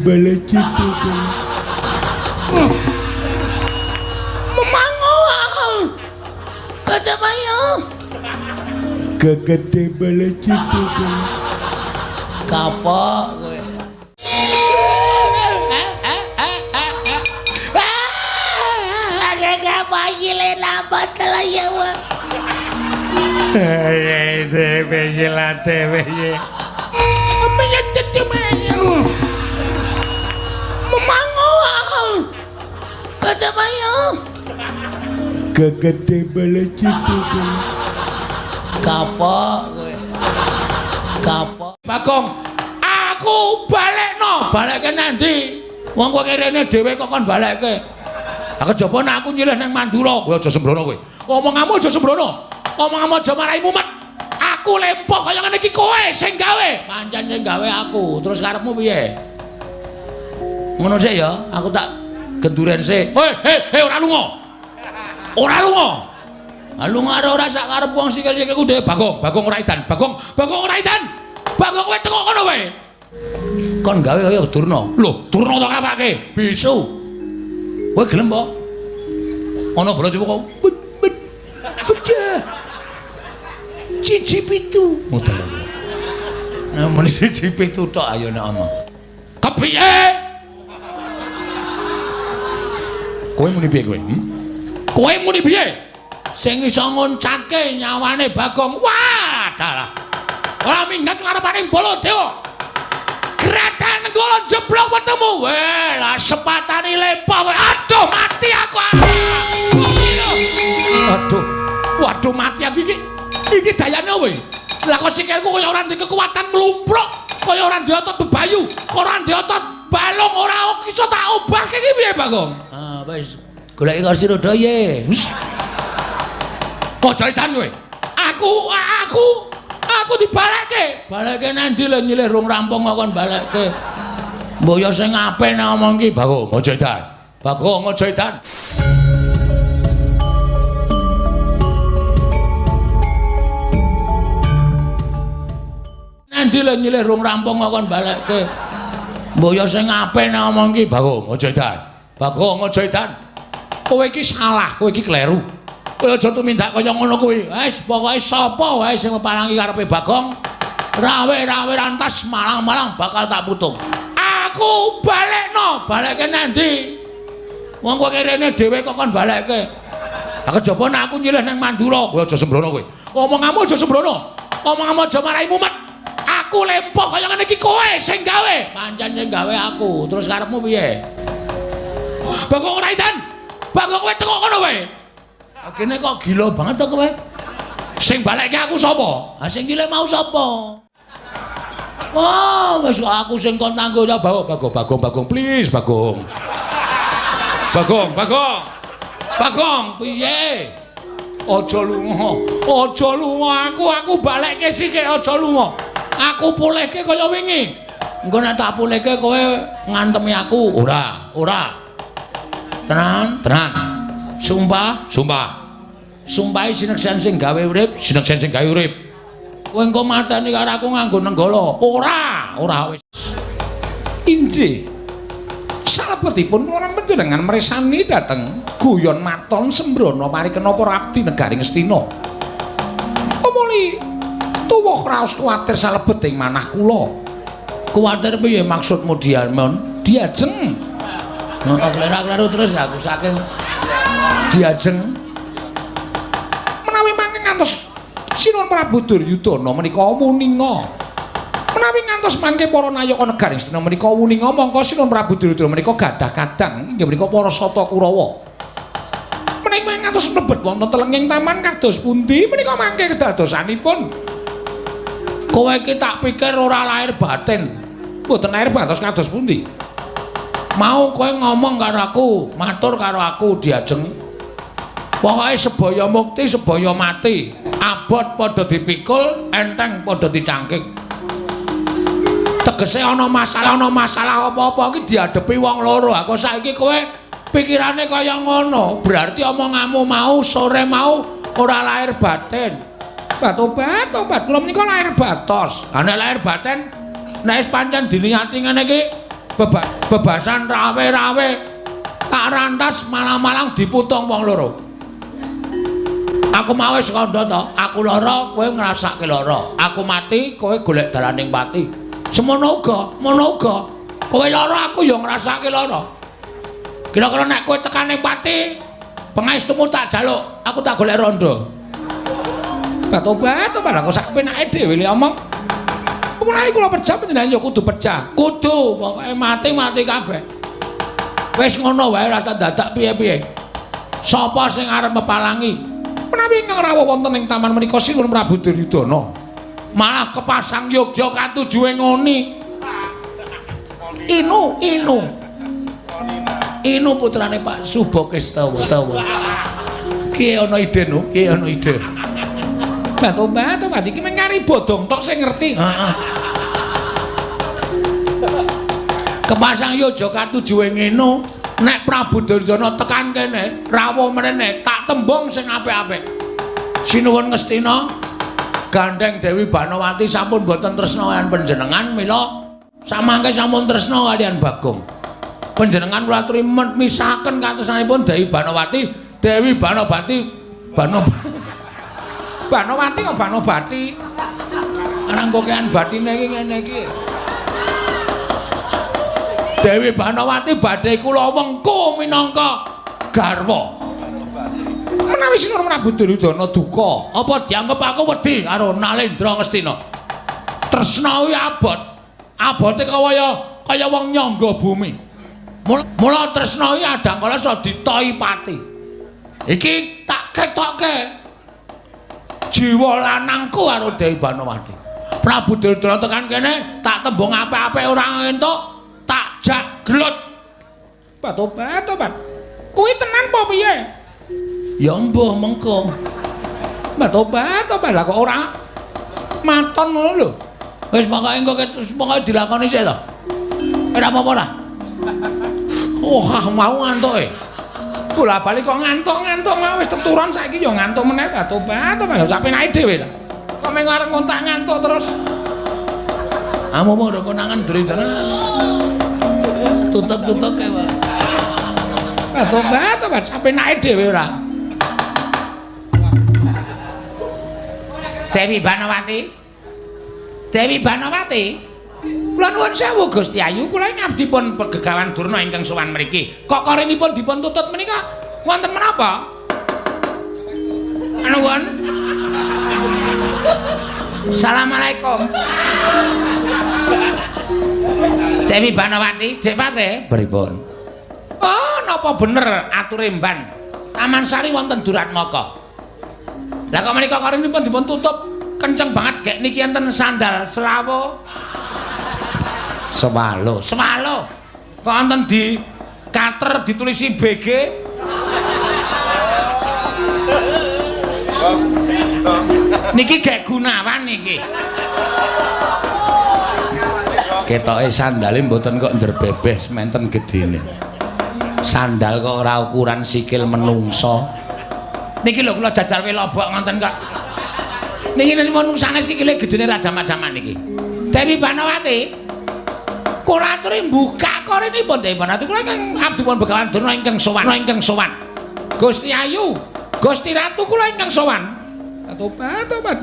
Balajitu. Memangu. Ketemayo. Gegete balajitu. Kapok kowe. Gegete balajitu. Kapok kowe. Kapok. Bagong, aku balekno, balekke nandi? Wong kowe rene dhewe kok kon balekke. Lah kejaba nek aku nyilih nang Mandura, kowe aja sembrono kowe. Omonganmu aja sembrono. Omonganmu aja marai mumet. Aku lempoh kaya ngene iki kowe sing gawe. Pancen sing gawe aku. Terus karepmu piye? Ngono sik ya, aku tak genduren sik. Hei, hei, hei, ora lunga. Ora lunga. Ha lunga karo ora sak karep wong sikil-sikilku dhewe. Bagong, Bagong ora edan. Bagong, Bagong ora edan. Bagong kowe tengok kono kowe. Kon gawe kaya Durna. Lho, Durna to kapake? Bisu. Kowe gelem po? Ana bala kok. Pecah. Siji pitu. Mutar. Nah, muni siji pitu tok ayo nek omong. Kepiye? Kowe muni piye kowe? Kowe muni piye? Sing iso ngoncatke nyawane Bagong. Wah, dalah. Ora minggat karepane Baladewa. Gratan Nenggala jeblok wetemu. Weh, lah sepatane lempoh kowe. Aduh, mati aku. Aduh. Waduh, mati aku iki. Iki dayane kowe. Lah kok sikilku kaya ora ndek kekuatan mlumpruk, kaya ora ndek otot bebayu, ora ndek otot balung, ora iso tak obahke iki piye, Bagong? Ah, wis. Goleki kursi roda ye. Aja edan kowe. Aku dibalekke. Balekke nang ndi le nyilih rung rampung kok kon balekke. Mbok ya sing apik nek omong iki, Bagong, aja edan. Bagong, aja edan. Nang ndi le nyilih rung rampung kok kon balekke. Mbok ya sing apik nek omong iki, Bagong, aja edan. Bagong, aja edan. Kowe iki salah, kowe iki kleru. Kowe aja tumindak kaya ngono kuwi. Wis pokoke sapa wae sing mepalangi karepe Bagong, rawe-rawe rantas malang-malang bakal tak putung. Aku balekno, balekke nang ndi? Wong kowe rene dhewe kok kon balekke. Lah kejaba nek aku nyilih nang Mandura, kowe aja sembrono kowe. Omonganmu aja sembrono. Omonganmu aja marai mumet. Aku lempoh kaya ngene iki kowe sing gawe. Pancen sing gawe aku. Terus karepmu piye? Bagong ora edan. Bagong kowe tengok kono kowe. Kene kok gila banget to kowe. Sing balekke aku sapa? Ha sing gile mau sapa? Wah, wis aku sing kon tanggung jawab. Bagong, Bagong, Bagong, please Bagong. Bagong, Bagong. Bagong, piye? Aja lunga. Aja lunga aku balekke sithik aja lunga. Aku pulihke kaya wingi. Engko nek tak pulihke kowe ngantemi aku. Ora, ora. Tenan, tenan. Sumpah, sumpah. Sumpahe sineksen sing gawe urip, sineksen sing gawe urip. Kowe engko mateni karo aku nganggo nenggala. Ora, ora wis. Injih. Salebetipun kula lan panjenengan mresani dhateng guyon maton sembrono parikena para abdi negari Ngastina. Umuli tuwuh raos kuwatir salebeting manah kula. Kuwatir piye maksudmu Diamon? Diajeng. Heeh, klerak-kleru terus aku saking diajeng. Menawi mangke ngantos Sinuwun Prabu Duryudana menika wuninga. Menawi ngantos mangke para nayaka negari Ngastina menika wuninga mongko Sinuwun Prabu Duryudana menika gadah kadang inggih menika para Sata Kurawa. Menawi ngantos mlebet wonten telenging taman kados pundi menika mangke kedadosanipun? Kowe iki tak pikir ora lahir batin. Mboten lahir batos kados pundi? Mau kowe ngomong karo aku, matur karo aku diajeng. Pokoke sebaya mukti, sebaya mati. Abot padha dipikul, enteng padha dicangking. Tegese ana masalah apa-apa iki diadepi wong loro. Aku saiki kowe pikirane kaya ngono, berarti omonganmu mau sore mau ora lahir batin. Tobat, tobat, kula menika lahir batos. Ha nek lahir batin, nek wis pancen diniati ngene iki Bebasan rawe-rawe tak rantas malang-malang diputung wong loro. Aku mau wis kandha to, aku lara kowe ngrasake lara. Aku mati kowe golek dalaning pati. Semono uga, mono uga. Kowe lara aku ya ngrasake lara. Kira-kira nek kowe tekan ning pati, pangestumu tak jaluk, aku tak golek rondo. Batobat, tobat aku sak penake dhewe le omong. Menawi kula pejah panjenengan ya kudu pejah. Kudu, pokoke mati-mati kabeh. Wis ngono wae rasa dadak piye-piye. Sapa sing arep mepalangi? Menawi ingkang rawuh wonten ing taman menika Sinuwun Prabu Duryudana. Malah kepasang yogya katujuhe ngoni. Inu, Inu. Inu putrane Pak Subokestawa. Tawa. Ki ana ide nu, ki ana ide. Batobat, tobat iki mung kari bodong tok sing ngerti. Heeh. Kepasang yogya katujuhe ngene, nek Prabu Duryudana tekan kene, rawuh mrene, tak tembung sing apik-apik. Sinuwun Ngastina, gandeng Dewi Banowati sampun boten tresna kaliyan panjenengan, mila samangke sampun tresna kaliyan Bagong. Panjenengan kula aturi misahaken katresnanipun Dewi Banowati, Dewi Banobati, Banowati kok Banobati. Arang kokean batine iki ngene iki. Dewi Banowati badhe kula wengku minangka garwa. Menawi Sinuwun Prabu Duryudana duka, apa dianggep aku wedi karo Nalendra Ngastina? Tresna kuwi abot. Abote kaya wong nyangga bumi. Mula tresna kuwi adangkala iso ditoi pati. Iki tak ketokke jiwa lanangku karo Dewi Banowati. Prabu Duryudana tekan kene tak tembung apik-apik ora entuk, tak jak gelut. Batobat, tobat. Kuwi tenan apa piye? Ya mbuh mengko. Batobat, tobat lah kok ora maton ngono lho. Wis pokoke engko pokoke dilakoni sik to. Ora apa-apa lah. Oh, mau ngantuke. Bola-bali kok ngantuk-ngantuk mau wis teturon saiki ya ngantuk meneh. Batobat, tobat ya sak penake dhewe ta. Kok mung arep ngontak ngantuk terus. Amu mau konangan Duryudana. Tutup-tutup kae, Pak. Batobat, tobat sak penake dhewe ora. Dewi Banowati. Dewi Banowati. Kula nuwun sewu Gusti Ayu, kula ngabdi pun Begawan Durna ingkang sowan mriki. Kok korinipun dipun tutut menika wonten menapa? Nuwun. Assalamualaikum. Dewi Banowati, Dik Pate. Pripun? Oh, napa bener ature mban? Taman Sari wonten Duratmaka. Lah kok menika korinipun dipun tutup kenceng banget gek niki enten sandal selawo. Swalo, swalo. Kok wonten di kater ditulisi BG. Niki gek Gunawan niki. Ketoke sandale mboten kok njerbebeh sementen gedene. Sandal kok ora ukuran sikil menungso. Niki lho kula jajal welobok ngoten kok. Niki menungsane sikile gedene ra jamak-jamak niki. Dewi Banowati. Kula aturi mbuka korinipun Dewi Banowati. Kula ingkang abdi pun Begawan Durna ingkang sowan, ingkang sowan. Gusti Ayu, Gusti Ratu kula ingkang sowan. Tobat, tobat.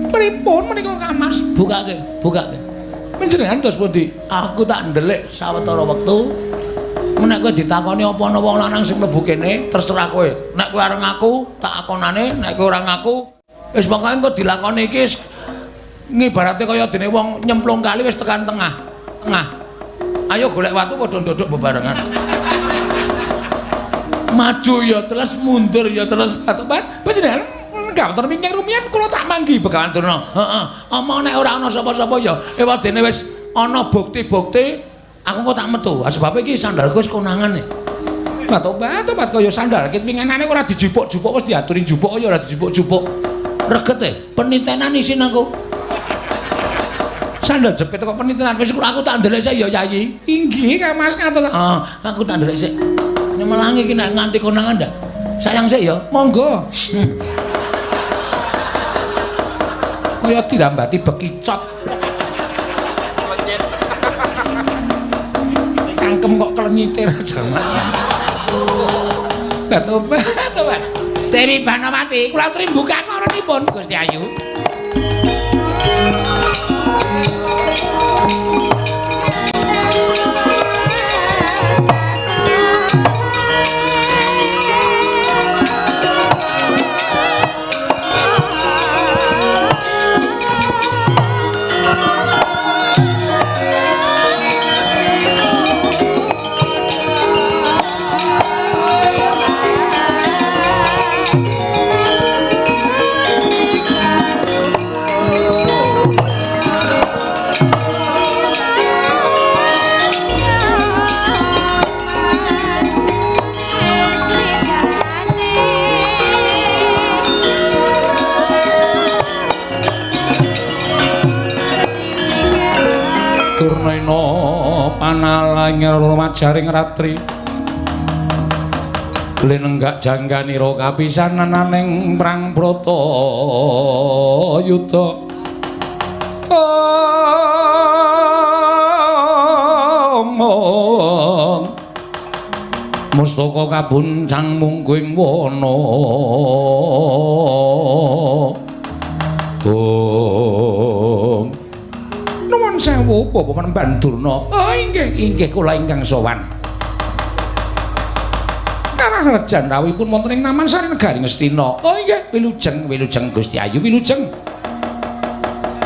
Pripun menika Kang Mas? Bukake, bukake. Panjenengan dos pundi? Aku tak ndelik sawetara wektu. Nek kowe ditakoni apa ana wong lanang sing mlebu kene, terserah kowe. Nek kowe arep ngaku, tak akonane, nek kowe ora ngaku, wis pokoke engko dilakoni iki ngibarate kaya dene wong nyemplung kali wis tekan tengah. Tengah. Ayo golek watu padha ndodok bebarengan. Maju ya terus, mundur ya terus. Tobat, panjenengan gawten wingking rumiyin kula tak manggi Begawan Durna. Heeh. Omong nek ora ana sapa-sapa ya ewadene wis ana bukti-bukti, aku kok tak metu. Sebab iki sandalku wis konangan. Tobat, tobat kaya sandal kit winginane ora dijupuk-jupuk wis diaturi njupuk ya ora dijupuk-jupuk. Regete penitenan isin aku. Sandal jepit kok penitenan. Wis aku tak ndelek sik ya Yayi. Inggih Kang Mas ngatos. Heeh, aku tak ndelek sik. Nyemelangi iki nek nganti konangan ndak. Sayang sik ya. Monggo. Kaya dirambati bekicot. Cangkem kok klenyite jamak-jamak. Tobat, tobat. Dewi Banowati, kula trimbukan maranipun Gusti Ayu. Panalangir jaring ratri linenggak jangganira kapisanan ing prang brata yuda. Omong mustaka kabuncang mungguing wana. Ong nuwun sewu Bapak Panembahan Durna. Oh inggih, inggih kula ingkang sowan. Karaharjan rawuhipun wonten ing Taman Sari Negari Ngastina. Oh inggih, wilujeng, wilujeng Gusti Ayu, wilujeng.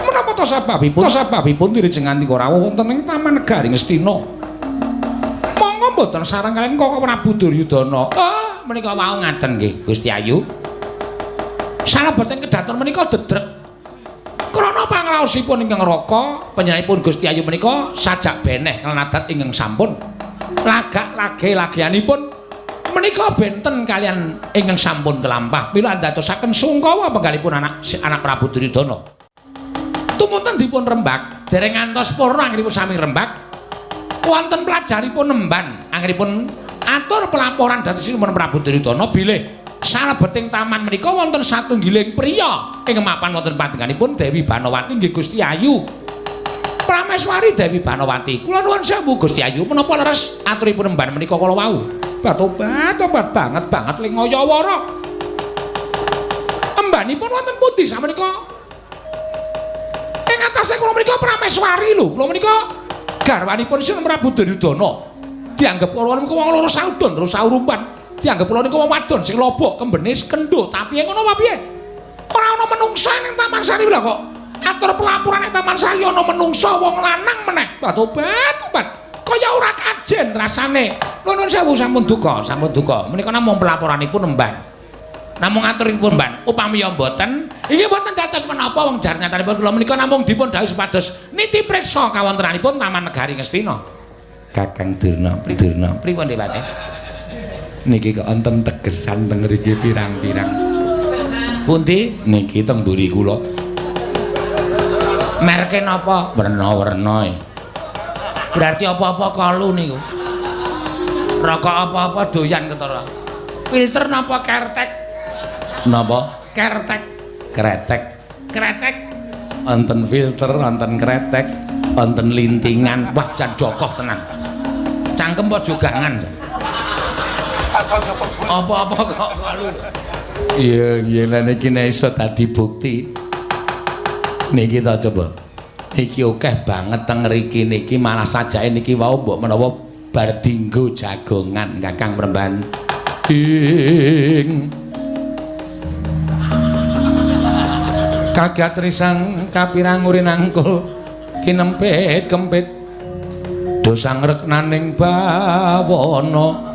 Menapa ta sababipun? Sababipun dirijeng ngantika rawuh wonten ing Taman Negari Ngastina. Monggo mboten sareng kaliyan Kaka Prabu Duryudana. Oh, menika wau ngaten nggih Gusti Ayu. Salebeting kedaton menika dedrek. Krana pangraosipun ingkang raka, panjenenganipun Gusti Ayu menika sajak beneh lan adat ingkang sampun lagak lage lagianipun menika benten kalian ingkang sampun kelampah. Mila andadosaken sungkawa penggalipun anak Prabu Duryudana. Tumunten dipun rembag, dereng ngantos purna anggenipun sami rembag. Wonten pelajaripun nemban anggenipun atur pelaporan dhateng Sinuwun Prabu Duryudana bilih salebeting taman menika wonten satunggiling priya ing mapan wonten panjenenganipun Dewi Banowati nggih Gusti Ayu. Prameswari Dewi Banowati, kula nuwun sewu Gusti Ayu, menapa leres aturipun emban menika kala wau? Tobat, tobat banget banget ling ngayawara. Embanipun wonten pundi samenika? Ing atase kula menika Prameswari lho, kula menika garwanipun Sinuwun Prabu Duryudana. Dianggep kula menika wong loro saudon terus saurupan. Dianggep kula niku wong wadon sing lobok kembene kendho, tapi ngono apa piye? Ora ana menungsa ning Taman Sari lho kok. Atur pelaporan ning Taman Sari ana menungsa wong lanang meneh. Tobat, tobat. Kaya ora kajen rasane. Nuwun sewu sampun duka, sampun duka. Menika namung pelaporanipun emban. Namung aturipun emban. Upami ya mboten, iki mboten dados menapa wong jar nyatanipun kula menika namung dipun dhawuhi supados niti priksa kawontenanipun Taman Negari Ngastina. Kakang Durna, Durna, pripun Dewate? Niki kok wonten tegesan teng mriki pirang-pirang. Pundi? Niki teng mburi kula. Merke napa? Werna-werna. Berarti apa-apa kalu niku. Rokok apa-apa doyan ketara. Filter napa kertek? Napa? Kertek. Kretek. Kretek. Wonten filter, wonten kretek, wonten lintingan. Wah, jan jokoh tenan. Cangkem apa jogangan? Apa-apa kok kalu. Iya, iya lha niki nek iso dadi bukti. Niki ta coba. Niki akeh banget teng mriki niki malah sajake niki wau mbok menawa bar dinggo jagongan Kakang Premban. Ing kagat risang kapirang urinangkul kinempit kempit dosang reknaning bawana.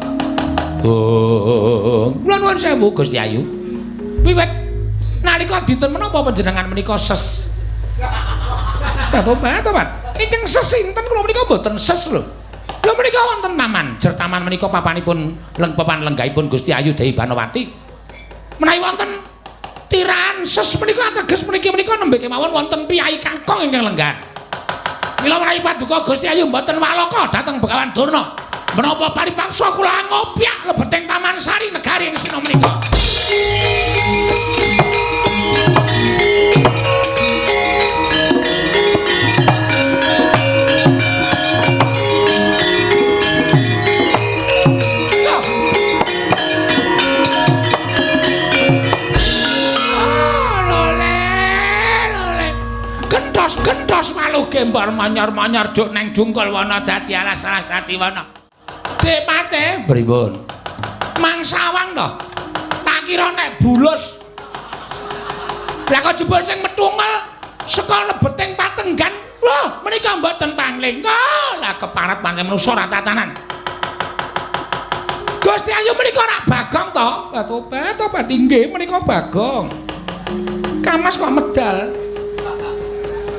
Oh, kula nuwun sewu Gusti Ayu. Wiwit nalika dinten menapa panjenengan menika ses? Tobat, tobat. Ingkang ses sinten kula menika mboten ses lho. Lho menika wonten taman, jer taman menika papanipun papan lenggahipun Gusti Ayu Dewi Banowati. Menawi wonten tirahan ses menika ateges meniki menika nembe kemawon wonten piyai kakung ingkang lenggan. Mila menawi paduka Gusti Ayu mboten walaka dhateng Begawan Durna. Menapa paripaksa kula ngopyak lebeting Taman Sari Negari ing Sina menika. Gembar manyar-manyar duk neng jungkul wana dadi alas-alas dadi wana. Dik Pate, Pripun? Mangsawang to. Tak kira nek bulus. Lah kok jebul sing metungel saka lebeting patenggan. Lho, menika mboten pangling. Oh, lah keparat pancen manusa ora tatanan. Gusti Ayu menika rak Bagong to? Lah tobat tobat inggih menika Bagong. Kamas kok medal.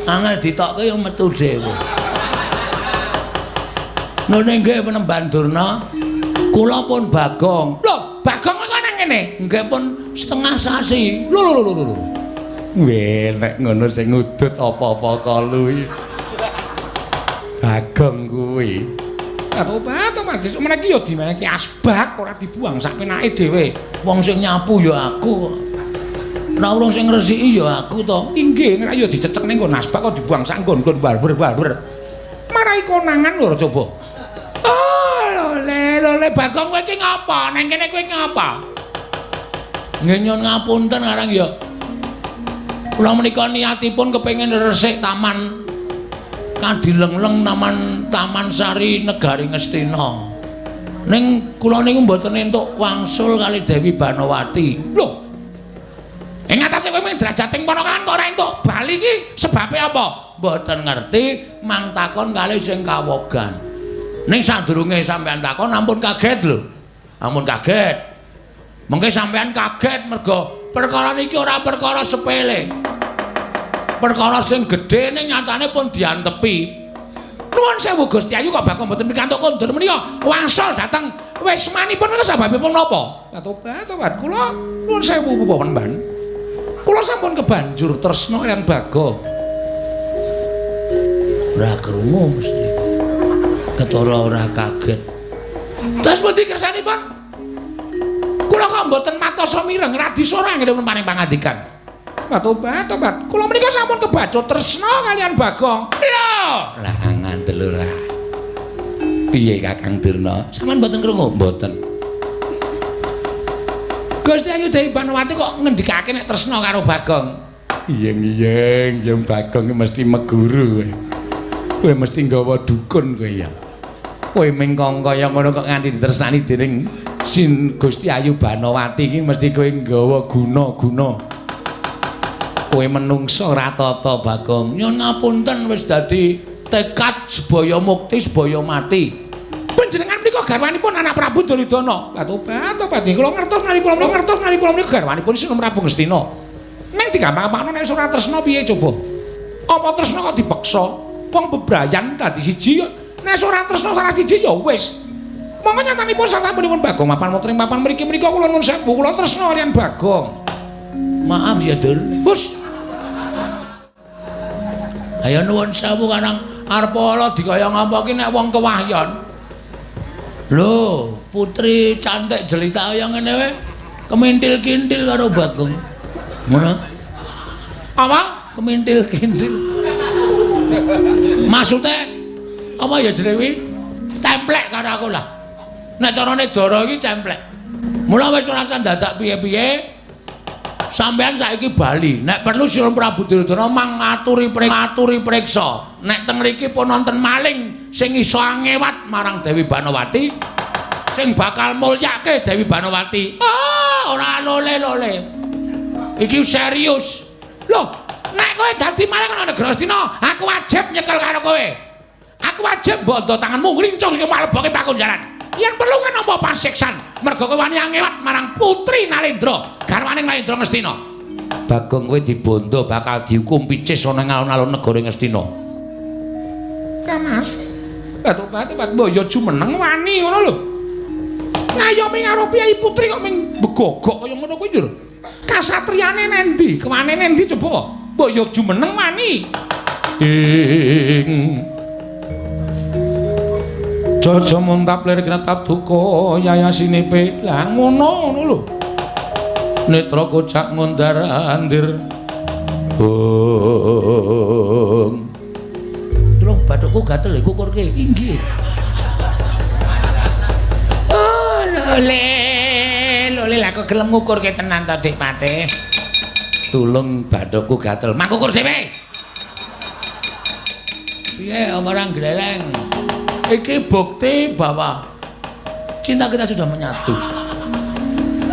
Angel ditokke ya metu dhewe. Ngene nggih Penemban Durna. Kula pun Bagong. Lho, Bagong kok nang ngene? Nggih pun setengah sasi. Lho lho lho lho. Weh, nek ngono sing ngudut apa-apa kalu iki. Bagong kuwi. Tobat tobat sesuk meniki ya dimeneki asbak ora dibuang sak penake dhewe. Wong sing nyapu ya aku. Ora urung sing ngresiki ya aku to. Inggih, nek ya dicecek ning nggon asbak kok dibuang sak nggon-nggon barber-barber. Marai konangan lho coba. Oh, lho lho Bagong kowe iki ngapa? Nang kene kowe ngapa? Nggih nyuwun ngapunten arang ya. Kula menika niatipun kepengin resik taman Kadilengleng Taman Taman Sari Negari Ngastina. Ning kula niku mboten entuk wangsul kali Dewi Banowati. Lho. Ing atase kowe mung derajating ponakan kok ora entuk bali iki sebabe apa? Mboten ngerti, mang takon kali sing kawogan. Ning sadurunge sampean takon ampun kaget lho. Ampun kaget. Mengke sampean kaget mergo perkara niki ora perkara sepele. Perkara sing gedhe ning nyatane pun diantepi. Nuwun sewu Gusti Ayu kok bakal mboten pikantuk kondur menika wangsul dhateng wismanipun menika sebabipun napa? Tobat tobat kula nuwun sewu Penemban. Kula sampun kebanjur tresna kaliyan Bagong. Ora krungu mesti. Ketara ora kaget. Terus pundi kersanipun? Kula kok mboten matosa mireng radi sora ngene paring pangandikan. Tobat tobat kula menika sampun kebacut tresna kaliyan Bagong. Lho, lah ngandel ora. Piye Kakang Durna? Sampeyan mboten krungu? Mboten. Gusti Ayu Dewi Banowati kok ngendikake nek tresna karo Bagong? Iyeng-iyeng, ya Bagong mesti meguru kowe. Kowe mesti nggawa dukun kowe ya. Kowe mingkong kaya ngono kok nganti ditresnani dening Sin Gusti Ayu Banowati iki mesti kowe nggawa guna-guna. Kowe menungso ora tata Bagong. Nyuwun ngapunten wis dadi tekad sebaya mukti sebaya mati. Panjenengan menika garwanipun anak Prabu Duryudana. Lah tobat tobat kula ngertos menawi kula ngertos menawi kula menika garwanipun Sinun Prabu Ngastina. Ning digampang-gampangno nek ora tresna piye coba? Apa tresna kok dipeksa? Wong bebrayan dadi siji nek ora tresna salah siji ya wis. Monggo nyatanipun sasampunipun Bagong mapan wonten ing papan mriki menika kula nuwun sewu kula tresna kaliyan Bagong. Maaf ya Dur. Hus. Ayo nuwun sewu karang arep ala dikaya ngapa ki nek wong kewahyon. Lho, putri cantik jelita kaya ngene wae kemintil-kintil karo Bagong. Ngono. Apa? Kemintil-kintil. Maksude apa ya jenenge kuwi? Templek karo aku lah. Nek carane dara iki cemplek. Mula wis ora usah dadak piye-piye. Sampeyan saiki bali. Nek perlu Sinun Prabu Duryudana mang ngaturi priksa. Nek teng mriki pun wonten maling sing iso angewat marang Dewi Banowati, sing bakal mulyake Dewi Banowati. Ah, ora lole-lole. Iki serius. Lho, nek kowe dadi maling ana negara Astina, aku wajib nyekel karo kowe. Aku wajib bondo tanganmu ngrincung sing maleboke pakunjaran. Yen perlu kan nampa pasiksan mergo kowe wani angewat marang putri Nalendra, garwane Nalendra Ngastina. Bagong kowe dibondo bakal dihukum picis ana ing alun-alun negara Ngastina. Kamas. Batuk-batuk mbok ya jumeneng wani ngono lho. Ngayomi karo piyai putri kok ming begogok kaya ngono kuwi lho. Kasatriyane nendi? Kewane nendi coba? Mbok ya jumeneng wani. Ing Jaja muntap lir kretap duka yayasinipe. Lah ngono ngono lho. Netra kocak ngundar andir. Hong. Tulung bathukku gatel kukurke. Inggih. Oh, lole. Lole lah kok gelem ngukurke tenan to, Dik Patih. Tulung bathukku gatel. Mangkukur dhewe. Piye ora gleleng. Iki bukti bahwa cinta kita sudah menyatu.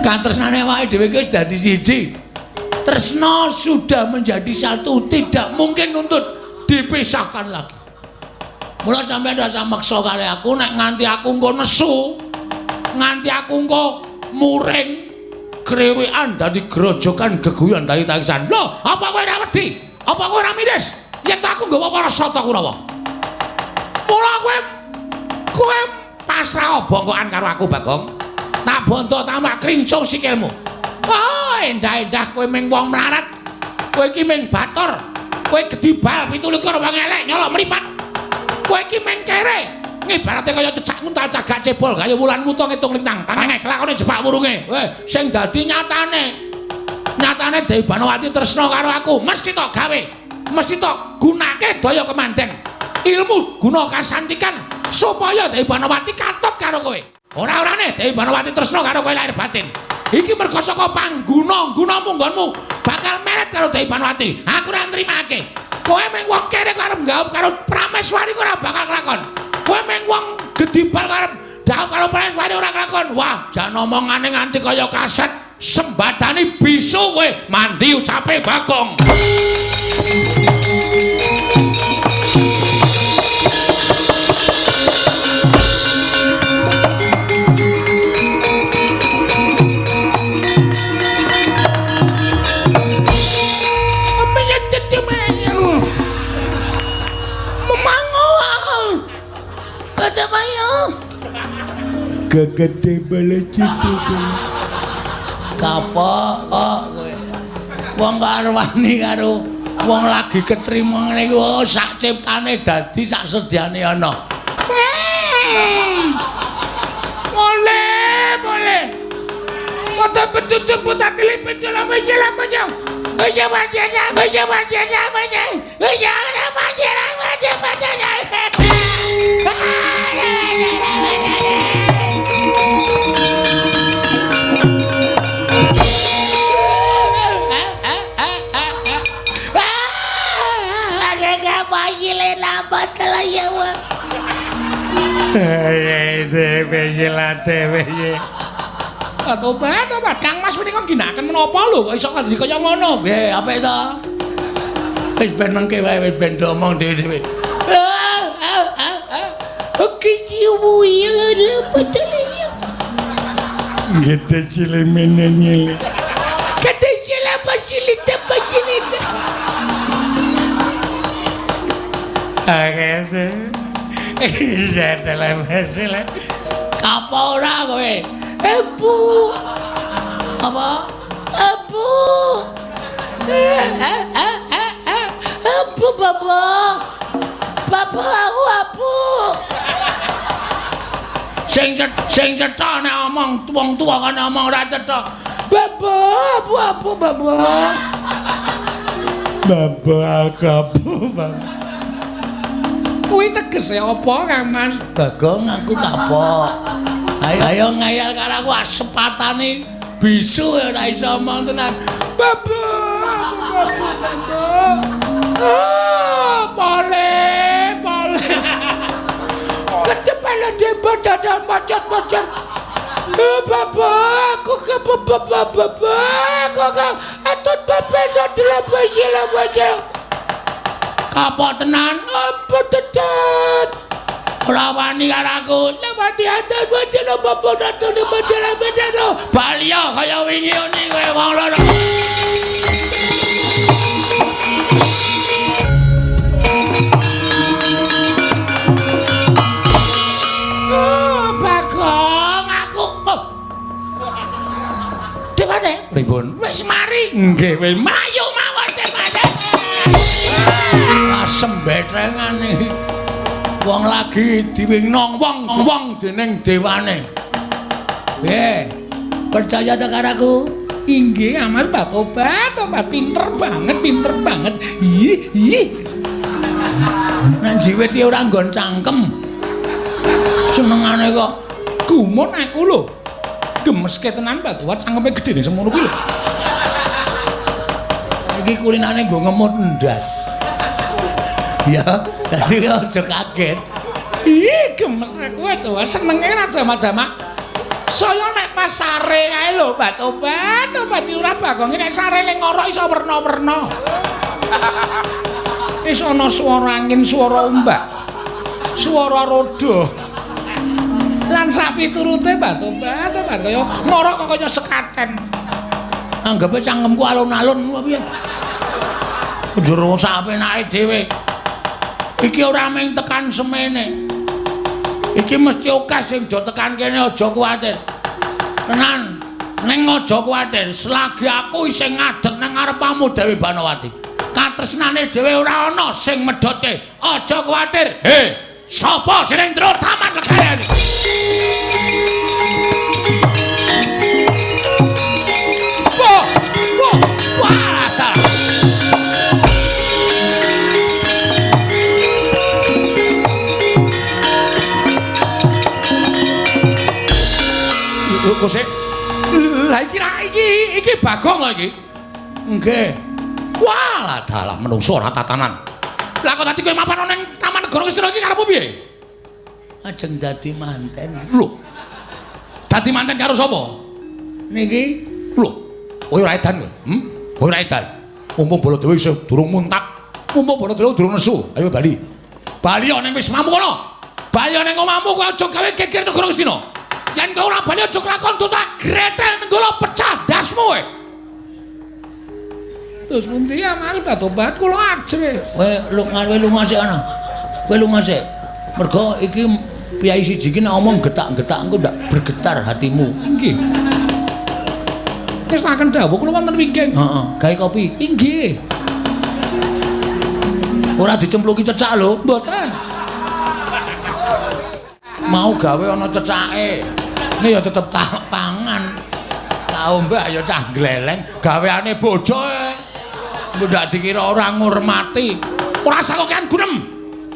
Katresnane awake dhewe iki wis dadi siji. Tresna sudah menjadi satu, tidak mungkin untuk dipisahkan lagi. Mula sampeyan rasa meksa kali aku nek nganti aku engko nesu, nganti aku engko muring krewekan dadi grojokan geguyon dadi tangisan. Lho, apa kowe ora wedi? Apa kowe ora miris? Yen aku nggawa para Sata Kurawa. Mula kowe pasrah bongkokan karo aku, Bagong. Tak bonto tamak krincung sikilmu. Oh, endah-endah kowe ming wong mlarat. Kowe iki ming batur. Kowe gedibal 27 wong elek nyolok mripat. Kowe iki ming kere. Ngibarate kaya cecak nguntal cagak cebol kaya wulan wuta ngitung lintang. Tangange kelakone jebak wurunge. Weh, sing dadi nyatane. Nyatane Dewi Banowati tresna karo aku, mesti tok gawe. Mesti tok gunake daya kemanden. Ilmu guna kasantikan supaya Dewi Banowati katut karo kowe. Ora-orane Dewi Banowati tresna karo kowe lahir batin. Iki mergo saka pangguna-gunamu nggonmu bakal meret karo Dewi Banowati. Aku ora nrimake. Kowe mung wong kere karo nggawup karo Prameswari ora bakal kelakon. Kowe mung wong gedibal karo dhawup karo Prameswari ora kelakon. Wah, jan omongane nganti kaya kaset sembadani bisu kowe mandi ucape Bagong. Gegede bala citu. Kapok kok kowe. Wong karo wani karo wong lagi ketrima ngene iku oh, sak ciptane dadi sak sedyane ana. Boleh, boleh. Kota betutu putar kelipet dalam jalan panjang. Baca baca baca baca baca. Baca baca baca baca. Tobat, tobat. Kang Mas menika ginakaken menapa lho kok iso dadi kaya ngono? Piye, apik to? Wis ben mengke wae, wis ben omong dhewe-dhewe. Gede cilimene nyile. Gede cilapa cilite pacilite. Agete. Isete le. Apa ora kowe? Ebu. Apa? Ebu. Ebu bapak. Bapak aku abu. Sing cetha nek omong wong tuwa kan omong ora cetha. Bapak, abu abu bapak. Bapak aku abu bapak. Kuwi tegese apa Kang Mas? Bagong aku kapok. Ayo ngayal karo aku asepatane bisu ora iso omong tenan. Bapak, bapak, bapak. Ah, boleh, boleh. Ketepelen jebot dadan macet-macet. Bapak, aku ke bapak, bapak, aku ke atut bapak dalam baju. Kapok tenan, apa tetet? Ora wani karo aku. Lewati atut baju bapak dadan baju. Baliyo kaya wingi oni kowe wong loro. Bagong aku. Dewate pripun? Wis mari. Nggih, wis mlayu mawon dewate. Asem betrengane. Wong lagi diwingnong wong dening dewane. Piye? Percaya ta karo aku? Inggih, Amal Pak Obat, obat pinter banget, pinter banget. Ih, ih. Nek jiwit ora nggon cangkem. Senengane kok gumun aku lho. Gemeske tenan Pak Obat, cangkeme gedene semono kuwi lho. Iki kulinane nggo ngemut ndas. Ya, dadi aja kaget. Ih, gemes aku to. Senenge ra jamak-jamak. Saya nek pas sare kae lho, obat-obat, obat Lurah Bagong nek sare ning ngorok iso werna-werna. Iso ana swara angin, swara ombak, swara roda. Lan sapiturute obat-obat, obat kaya ngorok kok kaya sekaten. Anggepe cangkemku alun-alun apa piye? Njero sak penake dhewe. Iki ora mung tekan semene. Iki mesti akeh sing do tekan kene, aja kuwatir. Tenan, ning aja kuwatir, selagi aku isih ngadeg nang ngarepamu Dewi Banowati. Katresnane dhewe ora ana sing medhotke. Aja kuwatir. He, sapa sing ndro Taman Negara iki? Wah, wah, wah, dalah. Lho kok sik. Lah iki iki Bagong lho iki. Nggih. Wah, dalah menungso ora tatanan. Lah kok dadi kowe mapan ning Taman Negara Ngastina iki karepmu piye? Ajeng dadi manten. Lho. Dadi manten karo sapa? Niki. Lho, kowe ora edan kowe? Kowe ora edan. Mumpung Baladewa isih durung muntap, mumpung Baladewa durung nesu. Ayo bali. Bali ning wismamu kono. Bali ning omahmu kowe aja gawe geger negara Ngastina. Yen kowe ora bali aja kelakon tak gretel nenggala pecah ndasmu kowe. Terus pundi ya Mas obat kula ajre. Kowe lunga sik ana. Kowe lunga sik. Mergo iki piyai siji iki nek omong getak-getak engko ndak bergetar hatimu. Nggih. Wis taken dawuh kula wonten wingking. Heeh, gawe kopi. Inggih. Ora dicempluki cecak lho. Mboten. Mau gawe ana cecake. Ini ya tetep tak pangan. Tak ombe ya cah gleleng gaweane bojo. Ndak dikira ora ngurmati. Ora usah kokean gunem.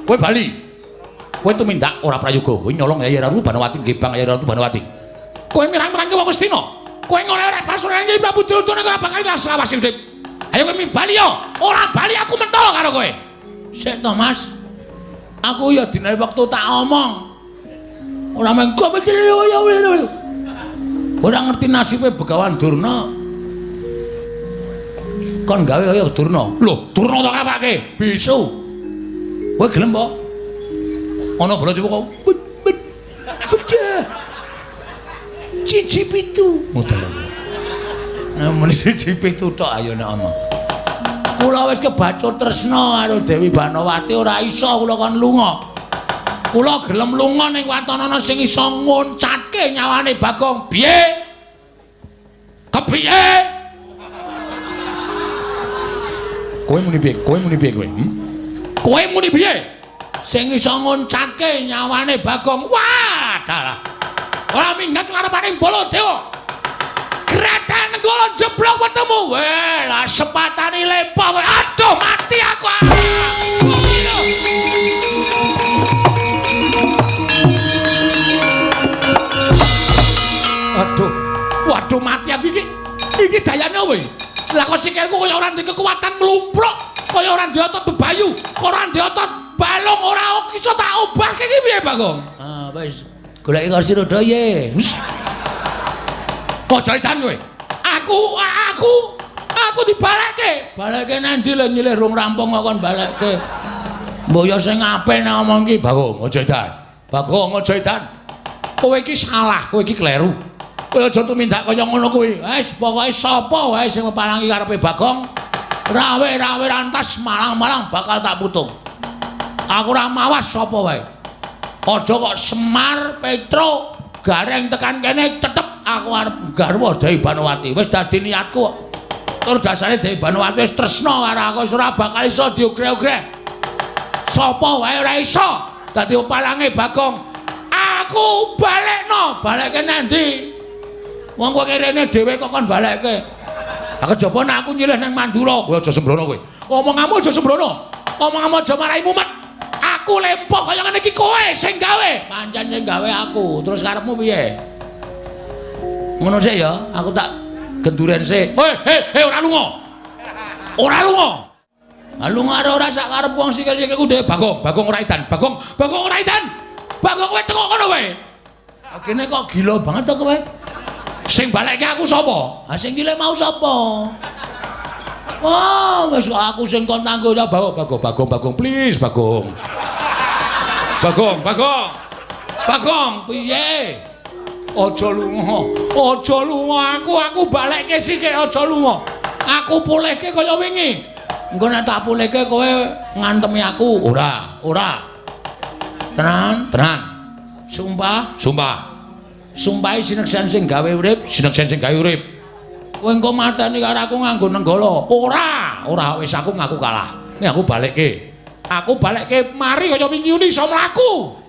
Kowe bali. Kowe tumindak ora prayoga. Kowe nyolong Yai Ratu Banowati, nggih Bang Yai Ratu Banowati. Kowe mirang-mirangke wong Ngastina. Kowe ngorek-orek pasuran Kyai Prabu Duryudana ora bakal ilang selawas urip. Ayo kowe bali yo. Ora bali aku mentolo karo kowe. Sik to, Mas. Aku ya dinae wektu tak omong. Ora mengko ora ngerti nasibe Begawan Durna. Kon gawe kaya Durna. Lho, Durna tak apake? Bisu. Kowe gelem po? Ana Baladewa kok pecah. Cici pitu. Mutar. Nah, muni siji pitu tok ayo nek omong. Kula wis kebacut tresna karo Dewi Banowati ora iso kula kon lunga. Kula gelem lunga ning watanana sing iso ngoncatke nyawane Bagong. Piye? Kepiye? Kowe muni piye? Kowe muni piye kowe? Kowe muni piye? Sing iso ngoncatke nyawane Bagong. Wah, dalah. Ora minggat ngarepane Baladewa. Gretel nenggala jeblok wetemu. Weh, lah sepatane lempoh kowe. Aduh, mati aku. Aduh. Waduh, mati aku iki. Iki dayane kowe. Lah kok sikilku kaya ora ndek kekuatan mlumpruk, kaya ora ndek otot bebayu, ora ndek otot balung, ora iso tak obahke iki piye, Bagong? Ah, wis. Goleki kursi roda ye. Aja edan kowe. Aku dibalekke. Balekke nang ndi lho nyilih rung rampung kok kon balekke. Mbok ya sing apik nek omong iki, Bagong, aja edan. Bagong, aja edan. Kowe iki salah, kowe iki kleru. Kowe aja tumindak kaya ngono kuwi. Wis pokoke sapa wae sing mepalangi karepe Bagong, rawe-rawe rantas malang-malang bakal tak putung. Aku ora mawas sapa wae. Aja kok Semar, Petro, Gareng tekan kene tetep aku arep garwa Dewi Banowati. Wis dadi niatku. Tur dasare Dewi Banowati wis tresna karo aku, wis ora bakal iso diogreh-ogreh. Sapa wae ora iso dadi palange Bagong. Aku balekno, balekke nang ndi? Wong kowe rene dhewe kok kon balekke. Lah kejaba nek aku nyilih nang Mandura, kowe aja sembrono kowe. Omonganmu aja sembrono. Omonganmu aja marai mumet. Aku lempoh kaya ngene iki kowe sing gawe. Pancen sing gawe aku. Terus karepmu piye? Ngono sik ya, aku tak genduren sik. Hei, hei, hei, ora lunga. Ora lunga. Ha lunga ora sak karep wong sikil-sikilku dhewe. Bagong, Bagong ora edan. Bagong, Bagong ora edan. Bagong kowe tengok kono kowe. Kene kok gila banget to kowe. Sing balekke aku sapa? Ha sing gile mau sapa? Wah, wis aku sing kon tanggo ya Bagong, Bagong, Bagong, Bagong, please Bagong. Bagong, Bagong. Bagong, piye? Aja lunga. Aja lunga aku balekke sithik aja lunga. Aku pulihke kaya wingi. Engko nek tak pulihke kowe ngantemi aku. Ora, ora. Tenan, tenan. Sumpah, sumpah. Sumpahe sineksen sing gawe urip, sineksen sing gawe urip. Kowe engko mateni karo aku nganggo nenggala. Ora, ora wis aku ngaku kalah. Nek aku balekke. Aku balekke mari kaya wingi iso mlaku.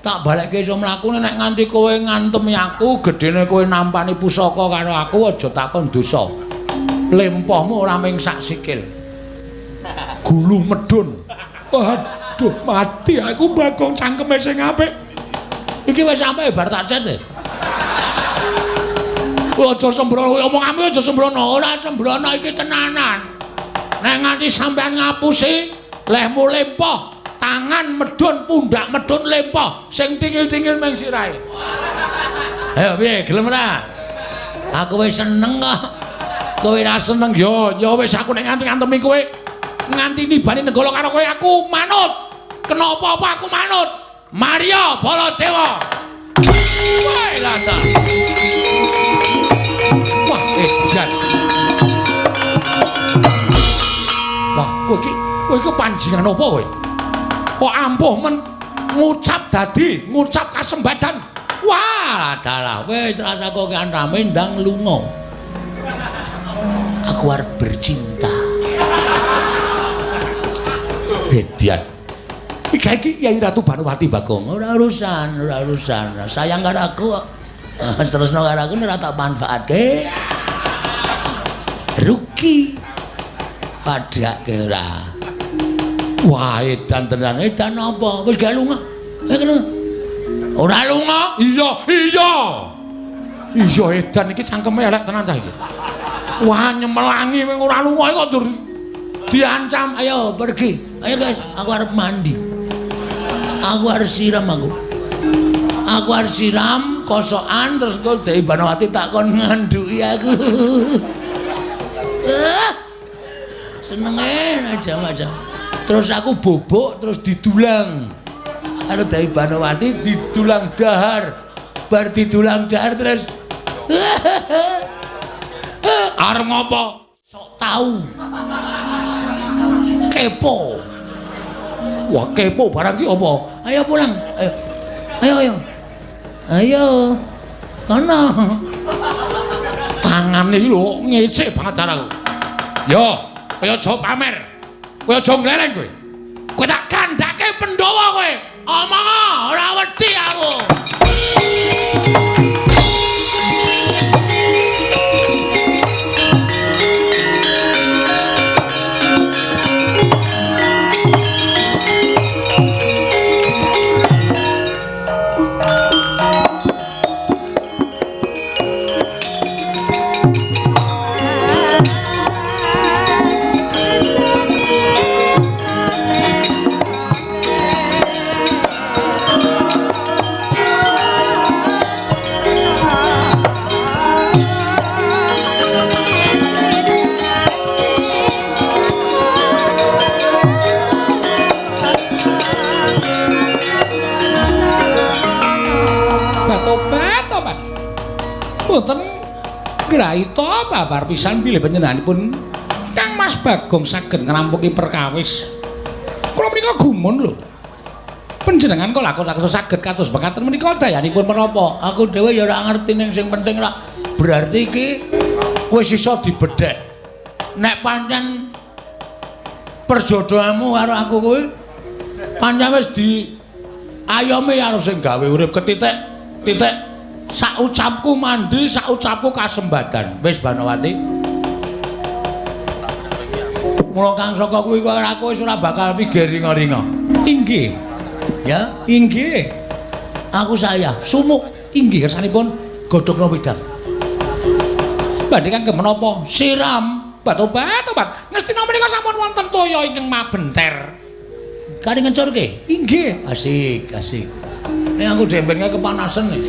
Tak balekke iso mlaku nek nganti kowe ngantemi aku, gedene kowe nampani pusaka karo aku aja takon dosa. Lempohmu ora ming sak sikil. Gulu medun. Waduh, mati aku Bagong cangkeme sing apik. Iki wis sampe bar tak cet. Kowe aja sembrono, omonganmu aja sembrono. Ora sembrono iki tenanan. Nek nganti sampean ngapusi, lehmu lempoh, tangan medun, pundak medun lempoh, sing tingil-tingil ming sirahe. Ayo piye, gelem ora? Aku wis seneng kok. Kowe ora seneng ya, ya wis aku nek nganti ngantemi kowe, nganti nibani nenggala karo kowe aku manut. Kena apa-apa aku manut. Maria Baladewa. Wah, lata. Wah, edan. Wah, kowe iki panjingan apa kowe? Kok ampuh men ngucap dadi, ngucap kasembadan. Wah, dalah wis rasa kokean rame ndang lunga. Aku arep bercinta. Edian. Iki Kyai Ratu Banowati Bagong. Ora urusan, ora urusan. Sayang karo aku kok. Terusno karo aku ora tak manfaatke. Rugi. Padhake ora. Wah, edan tenan. Edan apa? Wis gak lunga. Ayo lunga. Ora lunga? Iya, iya. Iya edan iki cangkeme elek tenan cah iki. Wah, nyemelangi wing ora lunga kok ndur diancam. Ayo pergi. Ayo guys, aku arep mandi. Aku harus siram aku. Aku harus siram kosokan terus engko Dewi Banowati tak kon ngandhuki aku. Senenge aja-aja. Terus aku bobok terus didulang. Karo Dewi Banowati didulang dahar. Bar didulang dahar terus arep ngopo? Sok tahu. Kepo. Wah, kepo barang ki apa? Ayo pulang. Ayo. Ayo ayo. Ayo. Kono. Tangane iki lho ngecek banget aku. Yo, kowe aja pamer. Kowe aja ngleleng kowe. Kowe tak kandhake Pandhawa kowe. Omong ora wedi aku. Mboten graita babar pisan bilih panjenenganipun Kang Mas Bagong saged ngrampungi perkawis. Kula menika gumun lho. Panjenengan kok lakon-lakon saged kados mekaten menika dayanipun menapa? Aku dhewe ya ora ngerti ning sing penting ora berarti iki wis iso dibedhek. Nek pancen perjodohanmu karo aku kuwi pancen wis di ayomi karo sing gawe urip ketitik titik sak ucapku mandi, sak ucapku kasembadan. Wis Banowati. Mula Kang Saka kuwi karo aku wis ora bakal pikir ringa-ringa. Inggih. Ya, inggih. Aku saya sumuk inggih kersanipun godhogno wedang. Badhe kangge menapa? Siram. Obat-obat, obat. Ngastina menika sampun wonten toya ingkang mabenter. Kari ngencurke? Inggih. Asik, asik. Nek aku dembenke kepanasan nih.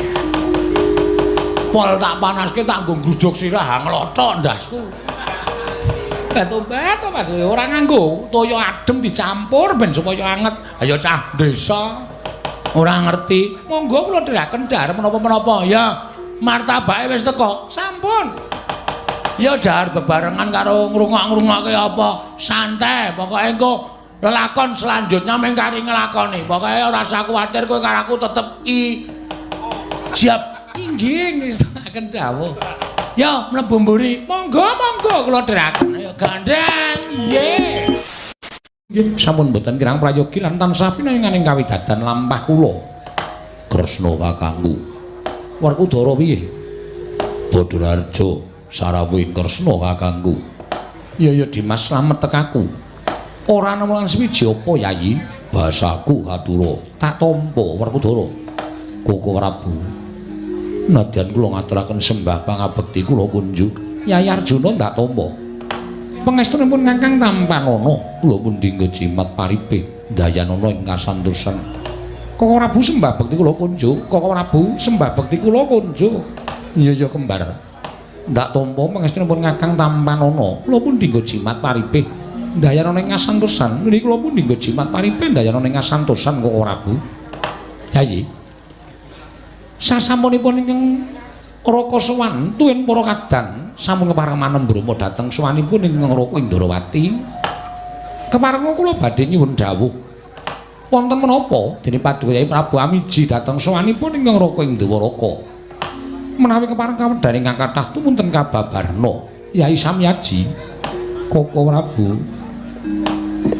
Pol tak panaske tak nggo nggrujug sirah nglothok ndasku. Obat-obat, obat ora nganggo toya adem dicampur ben supaya anget. Ayo cah desa ora ngerti. Monggo kula dherekaken dhahar menapa-menapa. Ya, martabake wis teko. Sampun. Ya dhahar bebarengan karo ngrungok-ngrungokke apa. Santai, pokoke engko lelakon selanjutnya mung kari nglakoni. Pokoke ora usah kuwatir kowe karo aku tetep siap. Inggih, ngestakaken dawuh. Ya, mlebu mburi. Monggo, monggo kula dherekaken. Ayo gandeng. Nggih. Nggih, sampun mboten kirang prayogi lan tansah pinaringan kawidadan lampah kula. Kresna kakangku. Werkudara piye? Badararja sarawuhing Kresna kakangku. Ya ya Dimas slamet tekaku. Ora ana lan suwiji apa Yayi? Basaku katura. Tak tampa Werkudara. Koko Prabu. Nadyan kula ngaturaken sembah pangabekti kula kunjuk. Yayi Arjuna ndak tampa. Pangestunipun Kakang tampanana. Kula pundi nggo jimat paripe ndayanana ing kasantosan. Koko Prabu sembah bekti kula kunjuk. Koko Prabu sembah bekti kula kunjuk. Iya ya kembar. Ndak tampa pangestunipun Kakang tampanana. Kula pundi nggo jimat paripe ndayanana ing kasantosan. Niki kula pundi nggo jimat paripe ndayanana ing kasantosan Koko Prabu. Yayi. Sasampunipun ingkang Raka sowan tuwin para kadang sampun kepareng manembrama dhateng sowanipun ingkang Raka Indrawati. Keparenga kula badhe nyuwun dawuh. Wonten menapa dene Paduka Yai Prabu Amiji dhateng sowanipun ingkang Raka Indrawaka. Menawi kepareng kawedhan ingkang kathah tumunten kababarna Yai Samyaji Koko Prabu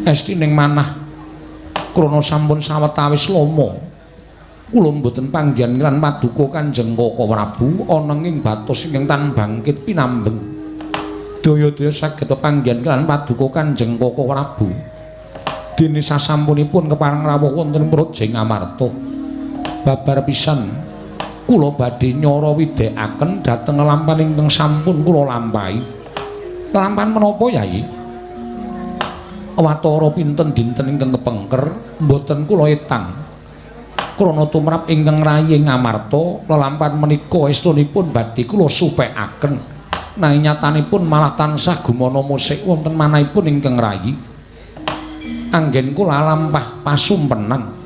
estining manah krana sampun sawetawis lama kula mboten panggihan lan paduka Kanjeng Koko Prabu ana ing batos ingkang tan bangkit pinambeng. Daya-daya saged panggihan lan paduka Kanjeng Koko Prabu. Dene sasampunipun kepareng rawuh wonten Praja Ngamarta. Babar pisan kula badhe nyara widhekaken dhateng lampahan ingkang sampun kula lampahi. Lampahan menapa Yayi? Watara pinten dinten ingkang kepengker mboten kula etang. Krana tumrap ingkang rayi Ngamarta lelampahan menika estunipun badhe kula supekaken. Nanging nyatanipun malah tansah gumana musik wonten manahipun ingkang rayi. Anggen kula lampah pasumpenan.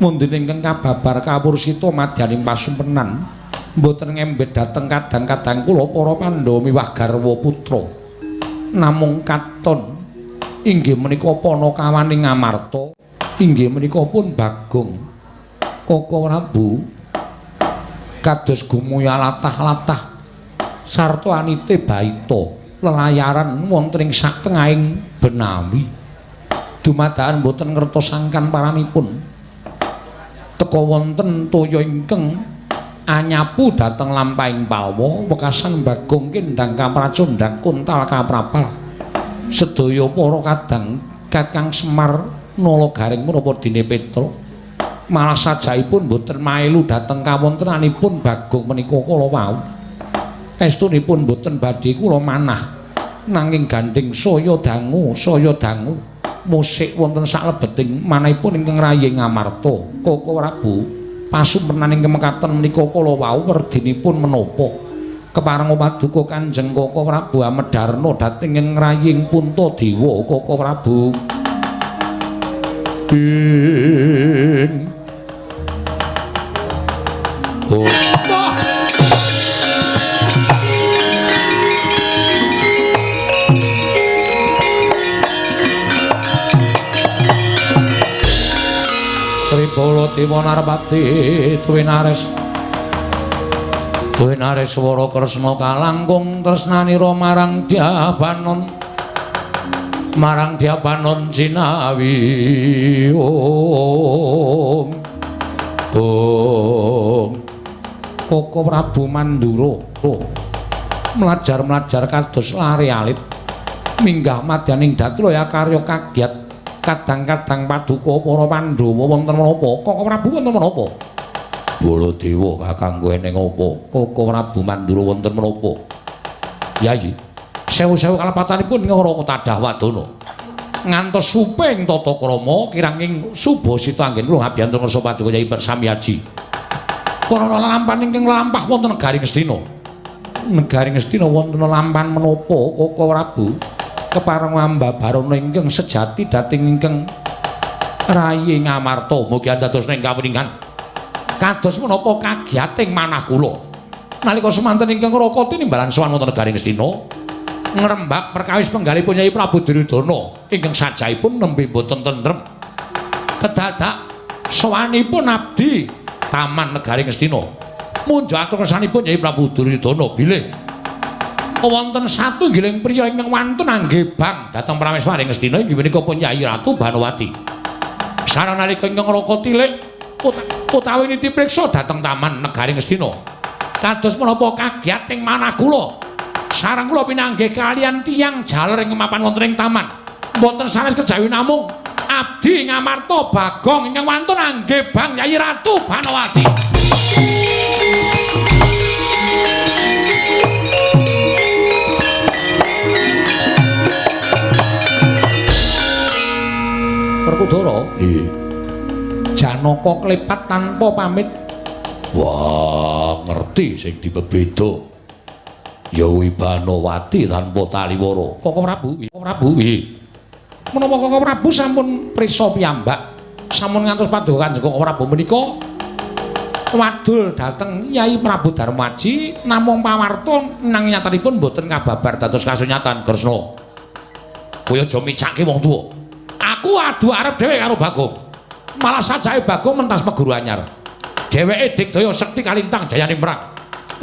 Mundine ingkang kababar kawursita madyaning pasumpenan mboten ngembet dhateng kadang-kadang kula para Pandhawa miwah garwa putra. Namung katon inggih menika panakawaning Ngamarta, inggih menika pun Bagong. Koko Prabu kados gumuya latah-latah sarta anite baita lelayaran wonten ing satengahing benawi. Dumadakan mboten ngertos sangkan paranipun. Teka wonten toya ingkang anyapu dhateng lampahing palwa wekasan Bagong kendhang kapracondhang kuntal kaprapal. Sedaya para kadang Kakang Semar Nala Garing menapa dene Petruk malah sajaipun mboten maelu dhateng kawontenanipun Bagong menika kala wau. Estunipun mboten badhe kula manah nanging gandheng saya dangu musik wonten saklebeting manahipun ingkang rayi Ngamarta. Koko Prabu pasumpenan ingkang mekaten menika kala wau werdinipun menapa? Kepareng paduka Kanjeng Koko Prabu Amedarna dhateng ing raying Puntadewa. Koko Prabu ing oh. Tribala Dewa Narpati tuwinares tuwinares swara Kresna kalangkung tresnanira marang Dyabanon marang Dyabanon jinawi. Om Om Koko Prabu Mandura mlajar-mlajar kados lare alit minggah madyaning datraya karya kagyat kadang-kadang paduka para Pandhawa wonten menapa? Koko Prabu wonten menapa? Baladewa kakangku eneng apa? Koko Prabu Mandura wonten menapa? Yayi, Sewu-sewu kalepatanipun ing Raka Tadah Wadana. Ngantos suping tata krama kiranging subasita anggen kula ngabiyantur ngersa paduka Yai Samyaji. Karana lampahan ingkang lampah wonten negari Ngastina. Negari Ngastina wonten lampahan menapa Koko Prabu? Kepareng ambabarana ingkang sejati dhateng ingkang rayi Ngamarta. Mugi andados ing kawuningan. Kados menapa kagiyating manah kula. Nalika semanten ingkang Raka tinimbalan sowan wonten negari Ngastina, ngrembak perkawis penggalipun Yai Prabu Duryudana ingkang sajahipun nembe boten tentrem. Kedadak sowanipun abdi Taman Negari Ngastina. Munjuk atur kersanipun Yai Prabu Duryudana bilih wonten satunggiling priya ingkang wantun angge bang dhateng Prameswari Ngastina inggih menika pun Yai Ratu Banowati. Sareng nalika ingkang Raka tilik utawi niti priksa dhateng Taman Negari Ngastina. Kados menapa kagiyating manah kula. Sareng kula pinanggih kalian tiyang jaler ing mapan wonten ing taman. Mboten sanes kejawi namung abdi Ngamarta Bagong ingkang wantun angge bang Yai Ratu Banowati. Werkudara, nggih. Janaka klepat tanpa pamit. Wah, ngerti sing dibebeda. Ya Banowati tanpa taliwara. Koko Prabu, Koko Prabu, nggih. Menapa Koko Prabu sampun prisa piyambak, sampun ngantos paduka Kanjeng Koko Prabu menika wadul dhateng Yai Prabu Darmaji namung pawarta nang nyatanipun boten kababar dados kasunyatan Kresna. Kowe aja micake wong tuwa. Aku adu arep dhewe karo Bagong. Malah sajake Bagong mentas meguru anyar. Dheweke digdaya sekti kalintang jayane mrang.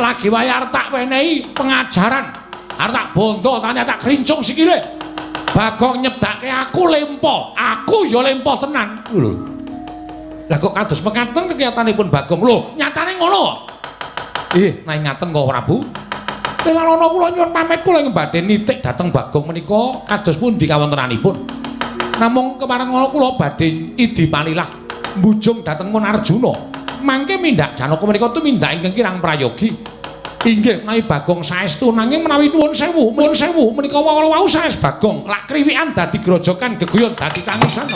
Lagi wae arep tak wenehi pengajaran, arep tak bondo tane tak krincung sikile. Bagong nyedake aku lempo, aku ya lempo tenan. Lho. Lah kok kados mekaten kekiyatanipun Bagong? Lho, nyatane ngono. Nek ngaten kok Prabu. Lelana kula nyuwun pamit kula ing badhe nitik dhateng Bagong menika kados pundi kawontenanipun. Namung kepareng ngono kula badhe idi palilah mbujung dhateng Mun Arjuna. Mangke mindak Janaka menika tumindak ingkang kirang prayogi. Inggih menawi Bagong saestu nanging menawi nuwun sewu, nuwun sewu menika wau saes Bagong lak kriwikan dadi grojokan geguyon dadi tangisan.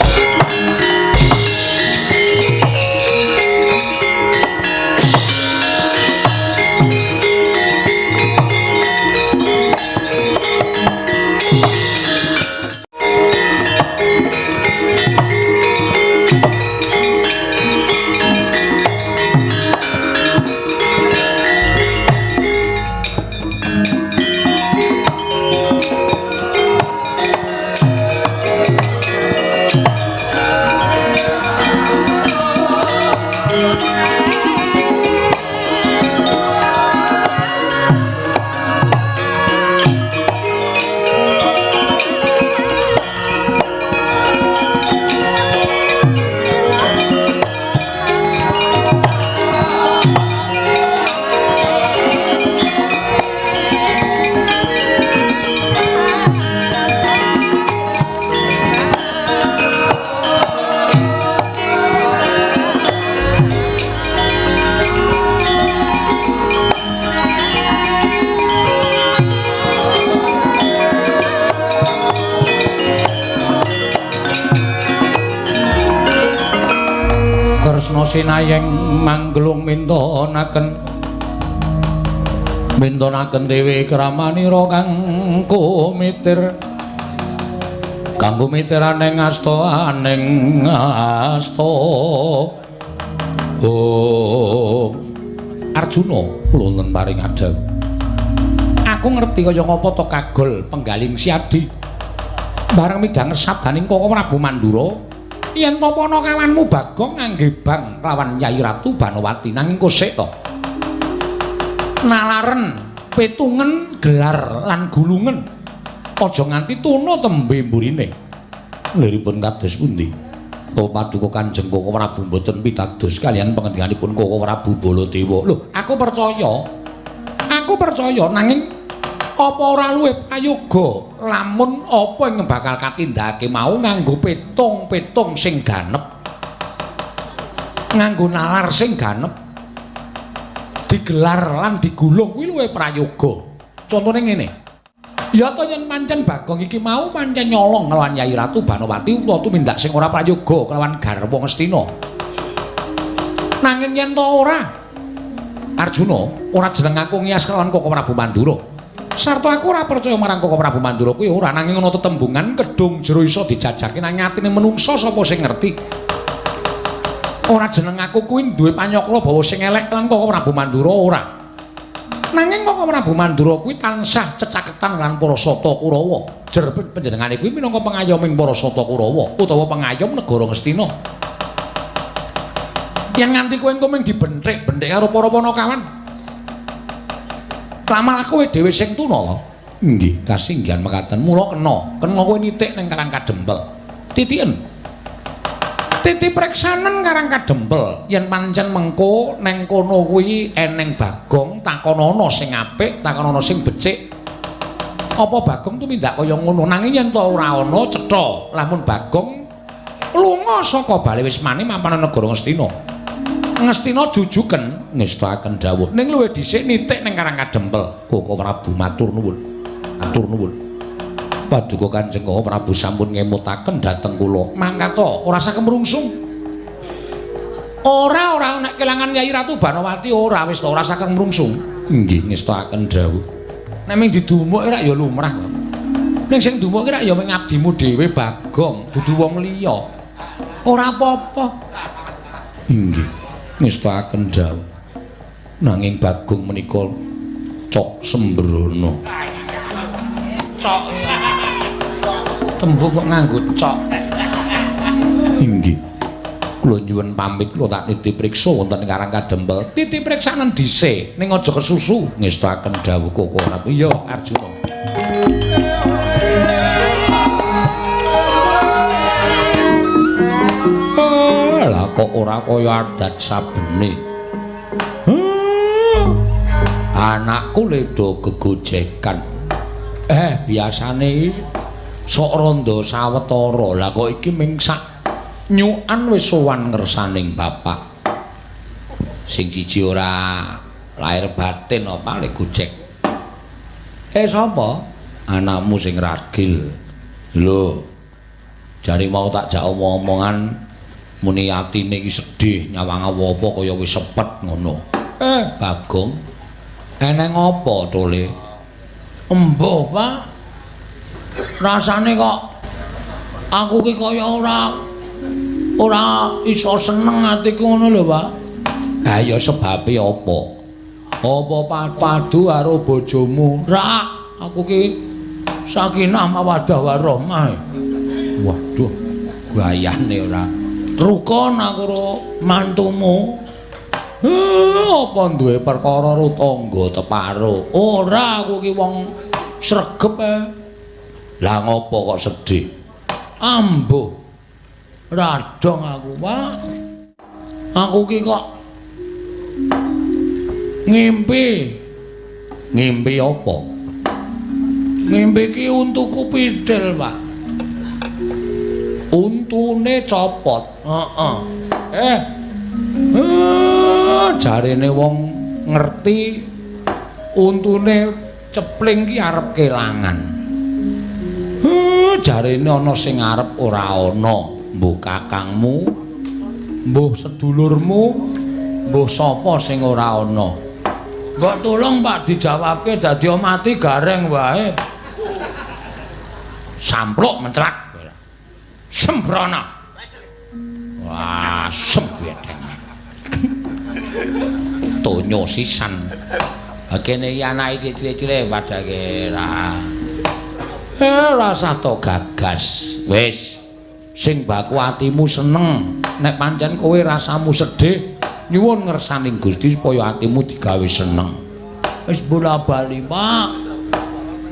Sinayeng manggelung mintonaken mintonaken dewi kramanira kang kumitir kanggo mitiraning asta aning asta. Oh Arjuna kula wonten paring adhawuh. Aku ngerti kaya ngapa to kagol penggaling Siadi bareng midhanget sabdaning Koko Prabu Mandura yen to panakawanmu Bagong ngangge bang lawan Yai Ratu Banowati nanging kosek to nalaren petungen gelar lan gulungen aja nganti tuna tembe mburine. Liripun kados pundi? To paduka Kanjeng Koko Prabu mboten pitados kaliyan pangendikaanipun Koko Prabu Baladewa. Lho, aku percaya. Aku percaya nanging apa ora luwih prayoga lamun apa ing bakal katindakake mau nganggo petung-petung sing ganep, nganggo nalar sing ganep, digelar lan digulung kuwi luwih prayoga. Contone ngene, Ya to yen pancen Bagong iki mau pancen nyolong kelawan Yai Ratu Banowati utawa tumindak sing ora prayoga kelawan garwa Ngastina. Nanging yen to ora Arjuna, ora jeneng aku ngiyas kelawan Koko Prabu Mandura. Sarta aku ora percaya marang Koko Prabu Mandura kuwi ora, nanging ana tetembungan kedung jero iso dijajake nang atine menungsa sapa sing ngerti. Ora jeneng aku kuwi duwe panyakra bahwa sing elek lan Koko Prabu Mandura ora. Nanging Koko Prabu Mandura kuwi tansah cecaketan lan para Sata Kurawa. Jer panjenengane kuwi minangka pengayoming para Sata Kurawa utawa pengayom negara Ngastina. Yen nganti kowe engko mung dibenthik-benthik karo para panakawan. Lah malah kowe dhewe sing tuna lho. Nggih, kasinggihan mekaten. Mula kena, kena kowe nitik ning Karang Kadempel. Titiken. Titi preksanen Karang Kadempel. Yen pancen mengko neng kono kuwi eneng Bagong, takonono sing apik, takonono sing becik. Apa Bagong tumindak kaya ngono? Nanging yen to ora ana cetha, lamun Bagong lunga saka Bale Wismane mapan negara Ngastina. Ngastina jujuken ngestakaken dawuh. Ning luwih dhisik nitik ning Karang Kadempel. Koko Prabu matur nuwun. Matur nuwun. Paduka Kanjeng Koko Prabu sampun ngemutaken dhateng kula. Mangkat ora usah kemrungsung. Ora ora nek kelangan Yai Ratu Banowati ora wis to ora usah kemrungsung. Nggih ngestakaken dawuh. Nek mung didumuk rak ya lumrah kok. Ning sing dumuk ki rak ya mung abdimu dhewe Bagong, dudu wong liya. Ora apa-apa. Inggih. Ngestakaken dawuh. Nanging Bagong menika cok sembrono. Cok. Tembung kok nganggo cok. Inggih. Kula nyuwun pamit kula tak titi priksa wonten Karang Kadempel. Titi priksanen dhisik ning aja kesusu. Ngestakaken dawuh Koko Prabu. Iya, Arjuna. Lah kok ora kaya adat sabene. Anakku ledo gegojekan. Biasane sok rondo sawetara. Lah kok iki ming sak nyukan wis sowan ngersaning bapak. Sing siji ora lahir batin apa le gojek. Sapa? Anakmu sing ragil. Lho. Jare mau tak jak omong-omongan muni atine iki sedih nyawang apa kaya wis sepet ngono. Bagong, eneng apa to le? Embuh, Pak. Rasane kok aku ki kaya ora iso seneng atiku ngono lho, Pak. Ha ya sebabe apa? Apa padu karo bojomu? Ra, aku ki sakinah mawaddah warahmah. Waduh, gayane ora. Rukun aku karo mantumu. Apa duwe perkara karo tangga teparo? Ora, aku ki wong sregep. Lah ngopo kok sedih? Ambuh. Radong aku, Pak. Aku ki kok ngimpi. Ngimpi apa? Ngimpi ki untuku pidel, Pak. Untune copot. Heeh. Jarene wong ngerti untune cepling ki arep kelangan. Jarene ana sing arep ora ana. Mbuh kakangmu, mbuh sedulurmu, mbuh sapa sing ora ana. Mbok tulung Pak dijawabke dadi mati gareng wae. Sampluk mencelak. Sembrono. Wah, sembedeng. Tonyo sisan. Kene iki anake cilik-cilik padake ra. Rasah to gagas. Wis. Sing baku atimu seneng. Nek pancen kowe rasamu sedih, nyuwun ngersaning Gusti supaya atimu digawe seneng. Wis bola-bali, Pak.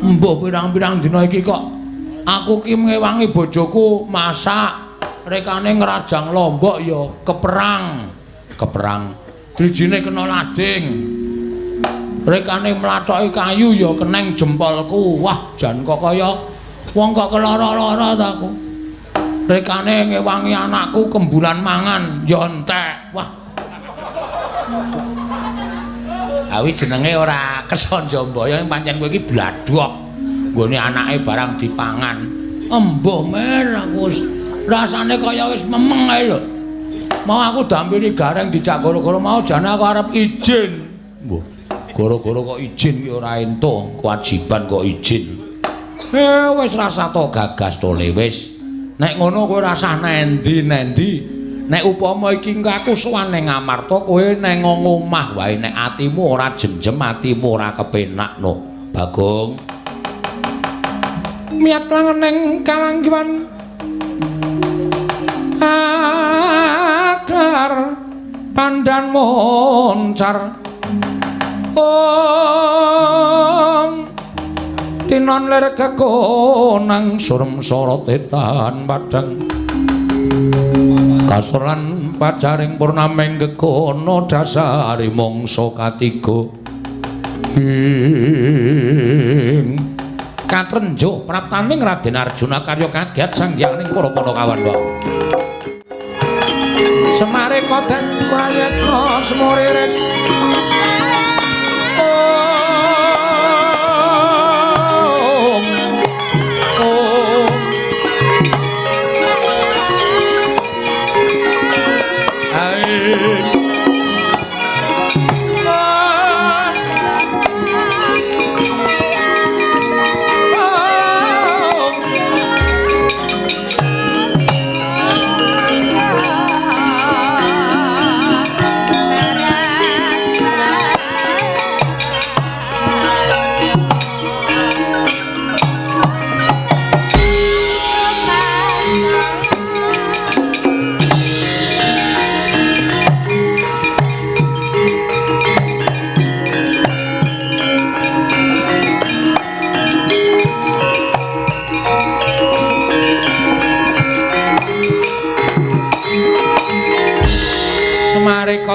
Mbah pirang-pirang dina iki kok aku ki ngewangi bojoku masak, rekane ngrajang lombok ya keperang. Keperang. Drijine kena lading. Rekane mlathoki kayu ya keneng jempolku. Wah, jan kok kaya wong kok kelara-lara ta aku. Rekane ngewangi anakku kembulan mangan ya entek. Wah. Awi jenenge ora kesanja mbaya, pancen kowe iki bladhok. Nggone anake barang dipangan. Embuh Mer, aku rasane kaya wis memeng ae lho. Mau aku dampiri Gareng dijak gara-gara mau jane aku arep izin. Mbuh, gara-gara kok izin ki ora entuk, kewajiban kok izin. Wis rasa to gagas to le wis. Nek ngono kowe rasah nendi-nendi. Nek upama iki aku sowan ning Amarta kowe neng ngomah wae nek atimu ora jenjem, atimu ora kepenak no. Bagong. Miyat langeneng kalanggiwan akar pandan moncar. Om tinon lir kekonang surem sorot etan padang kasoran pacaring purnameng gegono dasari mangsa katiga ing katrenjo praptaning Raden Arjuna karya kagiat sanghyanging para Panakawan wae. Semare koden prayitna semuriris. Om Om Ae.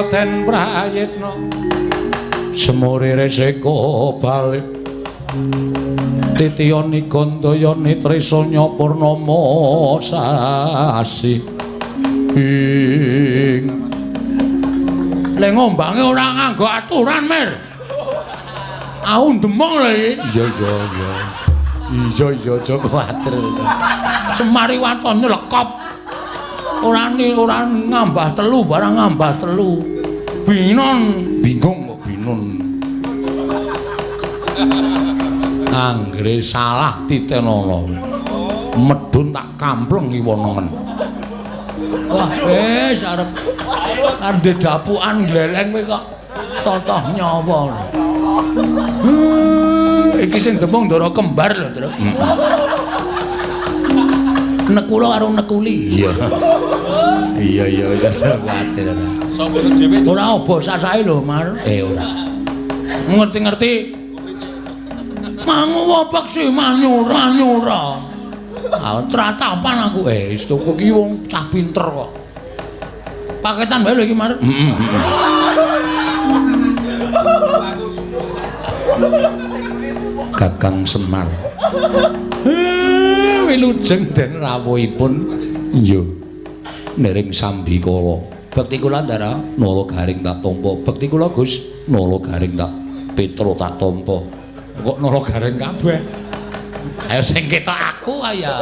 Den prayitna semurire seka balik titiyani gandayani trisanya purnama sasi ing le ngombange ora nganggo aturan Mir. Aku ndemong lho iki. Iya iya iya. Iya iya aja kuwatir. Semari waton lekop. Ora ora ngambah telu barang ngambah telu. Binon bingung kok binon. Anggere salah titenono. Medhun tak kampleng iwonoen. Wah wis arep arep dapukan gleleng kowe kok totoh nyawa. Iki sing demung ndara kembar lho, Tru. Nekula karo nekuli. Iya. Iya iya wis kuwatir ora. Ora obo sasahe lho, Mar. Ora. Ngerti-ngerti. Mangu wopek sih manyura nyura. Ah tratapan aku. Wis tuku iki wong cah pinter kok. Paketan wae lho iki, Mar. Heeh. Kakang Semar. Wilujeng den rawuhipun iya nering sambikala. Bekti kula Ndara nala garing tak tampa. Bekti kula Gus nala garing tak Petro tak tampa. Kok nala garing kabeh? Ayo sing ketok aku ayo.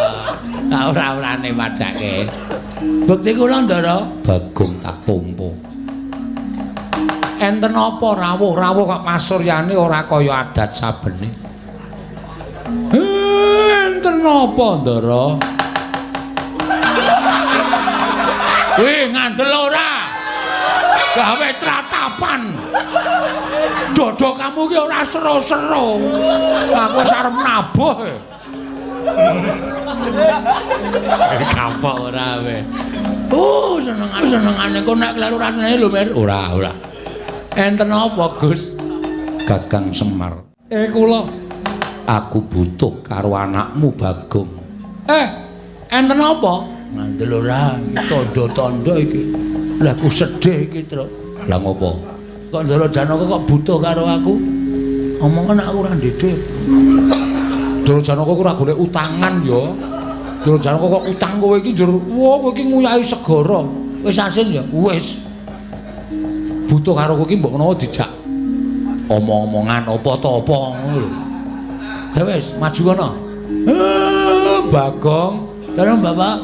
Ora-orane padake. Bekti kula Ndara Bagong tak tampa. Enten apa rawuh-rawuh kok pasuryane ora kaya adat sabene. Enten apa Ndara? Wih, ngandel ora? Gawe tratapan. Dodo kamu ki ora sero-sero. Aku wis arep nabuh. Kapok ora kowe. Senengane kok nek kleru rasane lho, Mir. Ora, ora. Enten apa, Gus? Kakang Semar. Kula aku butuh karo anakmu Bagong. Enten apa? Ngandel ora, tandha-tandha iki. Lah aku sedih iki, Truk. Lah ngopo? Kok Ndara Janaka kok butuh karo aku? Omongan aku ora ndhedhe. Ndara Janaka ora golek utangan ya. Ndara Janaka kok utang kowe iki njur, wah kowe iki nguyahi segara. Wis asin ya? Wis. Butuh karo kowe iki mbok menawa dijak omong-omongan apa ta apa ngono lho. Ya wis, maju kono. Bagong, dalem Bapak.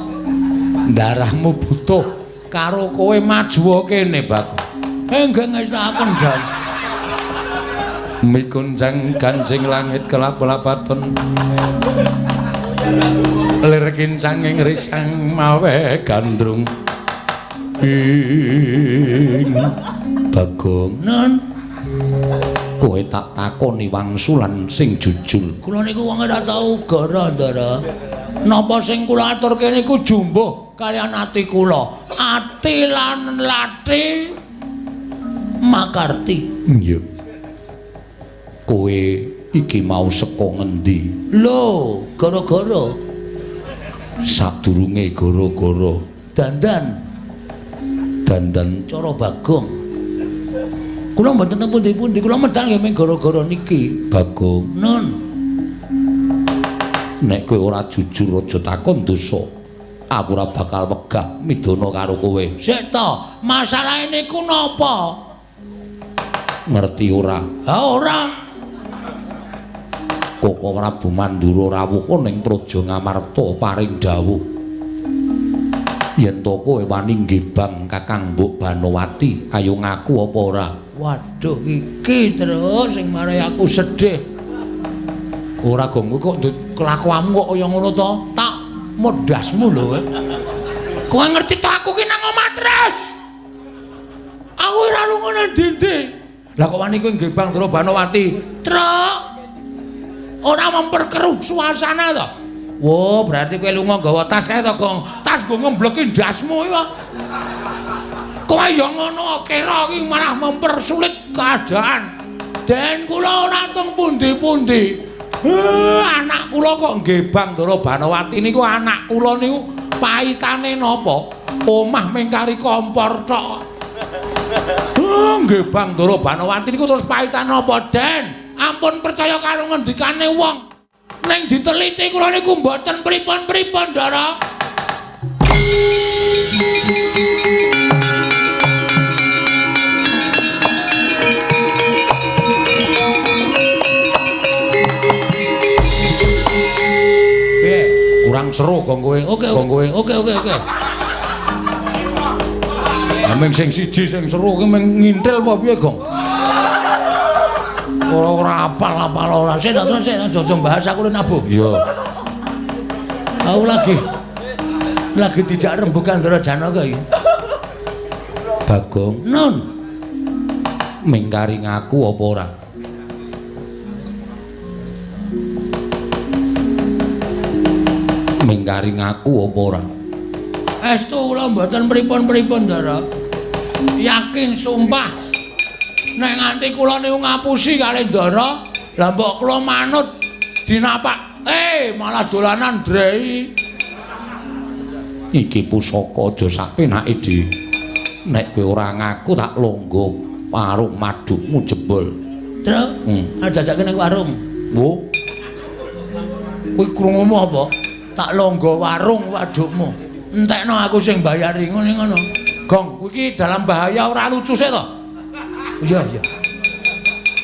Darahmu butuh karo kowe maju kene, Bagong. Nggih ngestaken, Jan. Mikunjang kancing langit kelap-lapaton. Lir kincang ing risang mawe gandrung. Ing Bagong, nun. Kowe tak takoni wangsulan sing jujur. Kula niku wong ora tau gara, Ndara. Napa sing kula aturke niku jumbuh kaliyan ati kula. Ati lan lati makarti. Iya. Kowe iki mau saka ngendi? Lho, gara-gara. Sadurunge gara-gara dandan. Dandan cara Bagong. Kula mboten teng pundi-pundi, kula medal nggih mung gara-gara niki. Bagong, nun. Nek kowe ora jujur aja takon dosa. Aku ora bakal wegah midana karo kowe. Sik to, masalahe niku napa? Ngerti ora? Ha ora. Koko Prabu Mandura rawuh ning Praja Ngamarta paring dawuh. Yen to kowe wani nggebang Kakang Mbok Banowati, ayo ngaku apa ora? Waduh, iki terus sing marai aku sedih. Ora Gong, kok kelakuanmu kok kaya ngono to? Tak modasmu lho kowe. Kowe ngerti to aku ki nang omah terus. Aku ora lunga nang ndi-ndi. Lah kok wani kowe nggebang Ndara Banowati? Truk. Ora memperkeruh suasana to. Wo, berarti kowe lunga nggawa tas kae to, Gong. Tas nggo ngembleki ndasmu iki. Kowe ya ngono kira iki malah mempersulit keadaan. Den kula ora teng pundi-pundi. Anak kula kok nggebang Ndara Banowati niku anak kula niku paitane napa? Omah mengkari kompor tok. Nggebang Ndara Banowati niku terus paitane napa, Den? Ampun percaya karo ngendikane wong. Ning diteliti kula niku mboten pripun-pripun, Ndara. Piye? Kurang seru kok kowe. Oke, kok kowe. Oke, oke, oke. Meng sing siji sing seru ki meng ngintil apa piye, Gong? Ora apal-apal ora. Sik tak terus sik aja bahas aku lho nabuh. Iya. Aku lagi dijak rembugan Ndara Janaka iki. Bagong, nun. Mingkari ngaku apa ora? Mingkari ngaku apa ora? Estu kula mboten pripun-pripun, Ndara. Yakin sumpah. Nek nganti kula niku ngapusi kali Ndara, lha mbok kula manut dinapak. Malah dolanan drei. Iki pusaka aja sapenake, Dik. Nek kowe ora ngaku tak longgo warung madukmu jebol. Truk, ajajake ning warung. Wo. Kowe krungumu apa? Tak longgo warung wadukmu. Entekno aku sing bayari ngene ngono. Gong, kowe iki dalam bahaya ora lucu sik to? Iya, iya.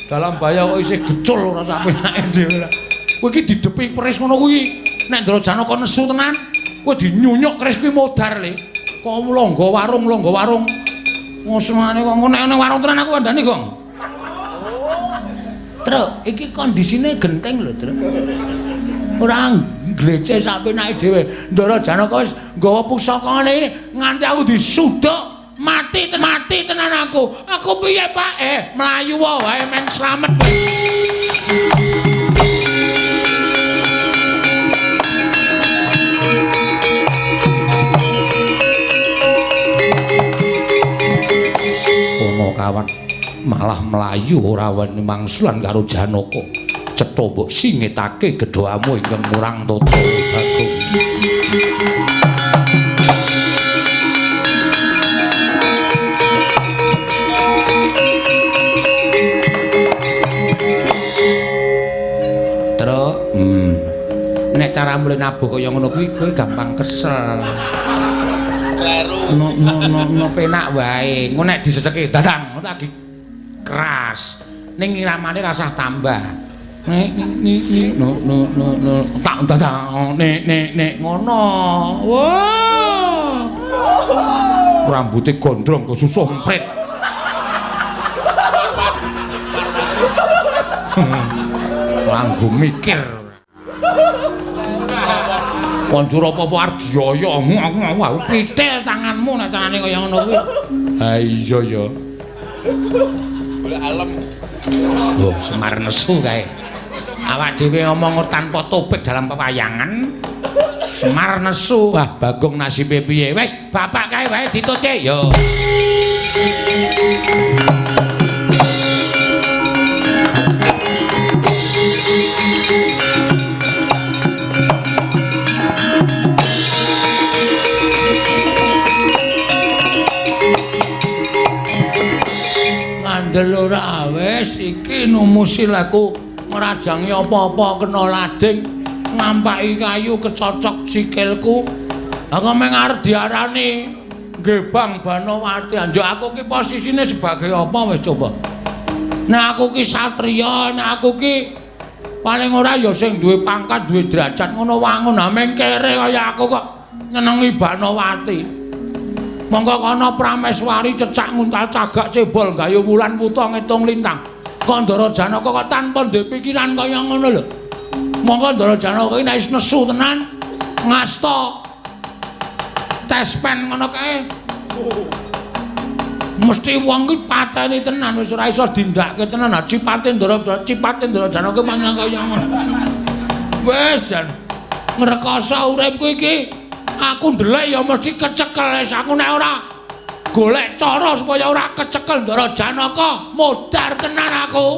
Dalam bahaya kok isih gecul ora sapenake dhewe. Kowe iki didepi keris ngono kuwi. Nek Ndara Janaka nesu tenan, kowe dinyunyuk keris kuwi modar le. Kok longgo warung, longgo warung. Ngosenane kok nek nang warung tenan aku kandhani, Gong. Truk, iki kondisine genting lho, Truk. Ora glece sapenake dhewe. Ndara Janaka wis nggawa pusaka ngene iki nganti aku disuduk. Mati mati tenan aku. Aku piye, Pak? Mlayu wae men slamet kowe. Ono kawan malah mlayu ora weni mangsulan karo Janaka. Cetha mbok singitake gedhamu ingkang kurang tata, Bagong. Nek cara mulih nabuh kaya ngono kuwi kowe gampang kesel. Kleru. No no no, no penak wae. Engko nek diseseki dadang lagi keras. Ning iramane rasah tambah. Nek nek nek no no no no tak tak nek nek nek ngono. Wah. Rambute gondrong kok susuh emprit. Langgo mikir. Konjur apa-apa arep dioyo. Aku pitil tanganmu nek carane kaya ngono kuwi. Ha iya ya. Golek alem. Oh, Semar nesu kae. Awak dhewe ngomong tanpa topik dalam pewayangan. Semar nesu. Wah, Bagong nasibe piye? Wis, bapak kae wae ditutke. Yo. Ngandel ora wis iki numusi laku ngrajangi apa-apa kena lading ngampaki kayu kecocok sikilku. Aku meng arep diarani Gebang Banowati. Anjuk aku ki posisine sebagai apa wis coba. Nek aku ki satriya, nek aku ki paling ora ya sing duwe pangkat, duwe derajat ngono wangun. Ha meng kere kaya aku kok nyenengi Banowati. Monggo kono Prameswari cecak nguntal cagak cebol gayu wulan wuta ngitung lintang. Kok Ndara Janaka kok tanpa ndek pikiran kaya ngono lho. Monggo Ndara Janaka iki nek wis nesu tenan ngasta tespen ngono kae. Mesti wong ki pateni tenan wis ora iso dindake tenan. Ha cipate Ndara cipate Ndara Janaka mangan kaya ngono. Wis jan ngrekoso uripku iki. Aku ndelek ya mesti kecekel wis aku nek ora golek cara supaya ora kecekel Ndara Janaka modar tenan aku.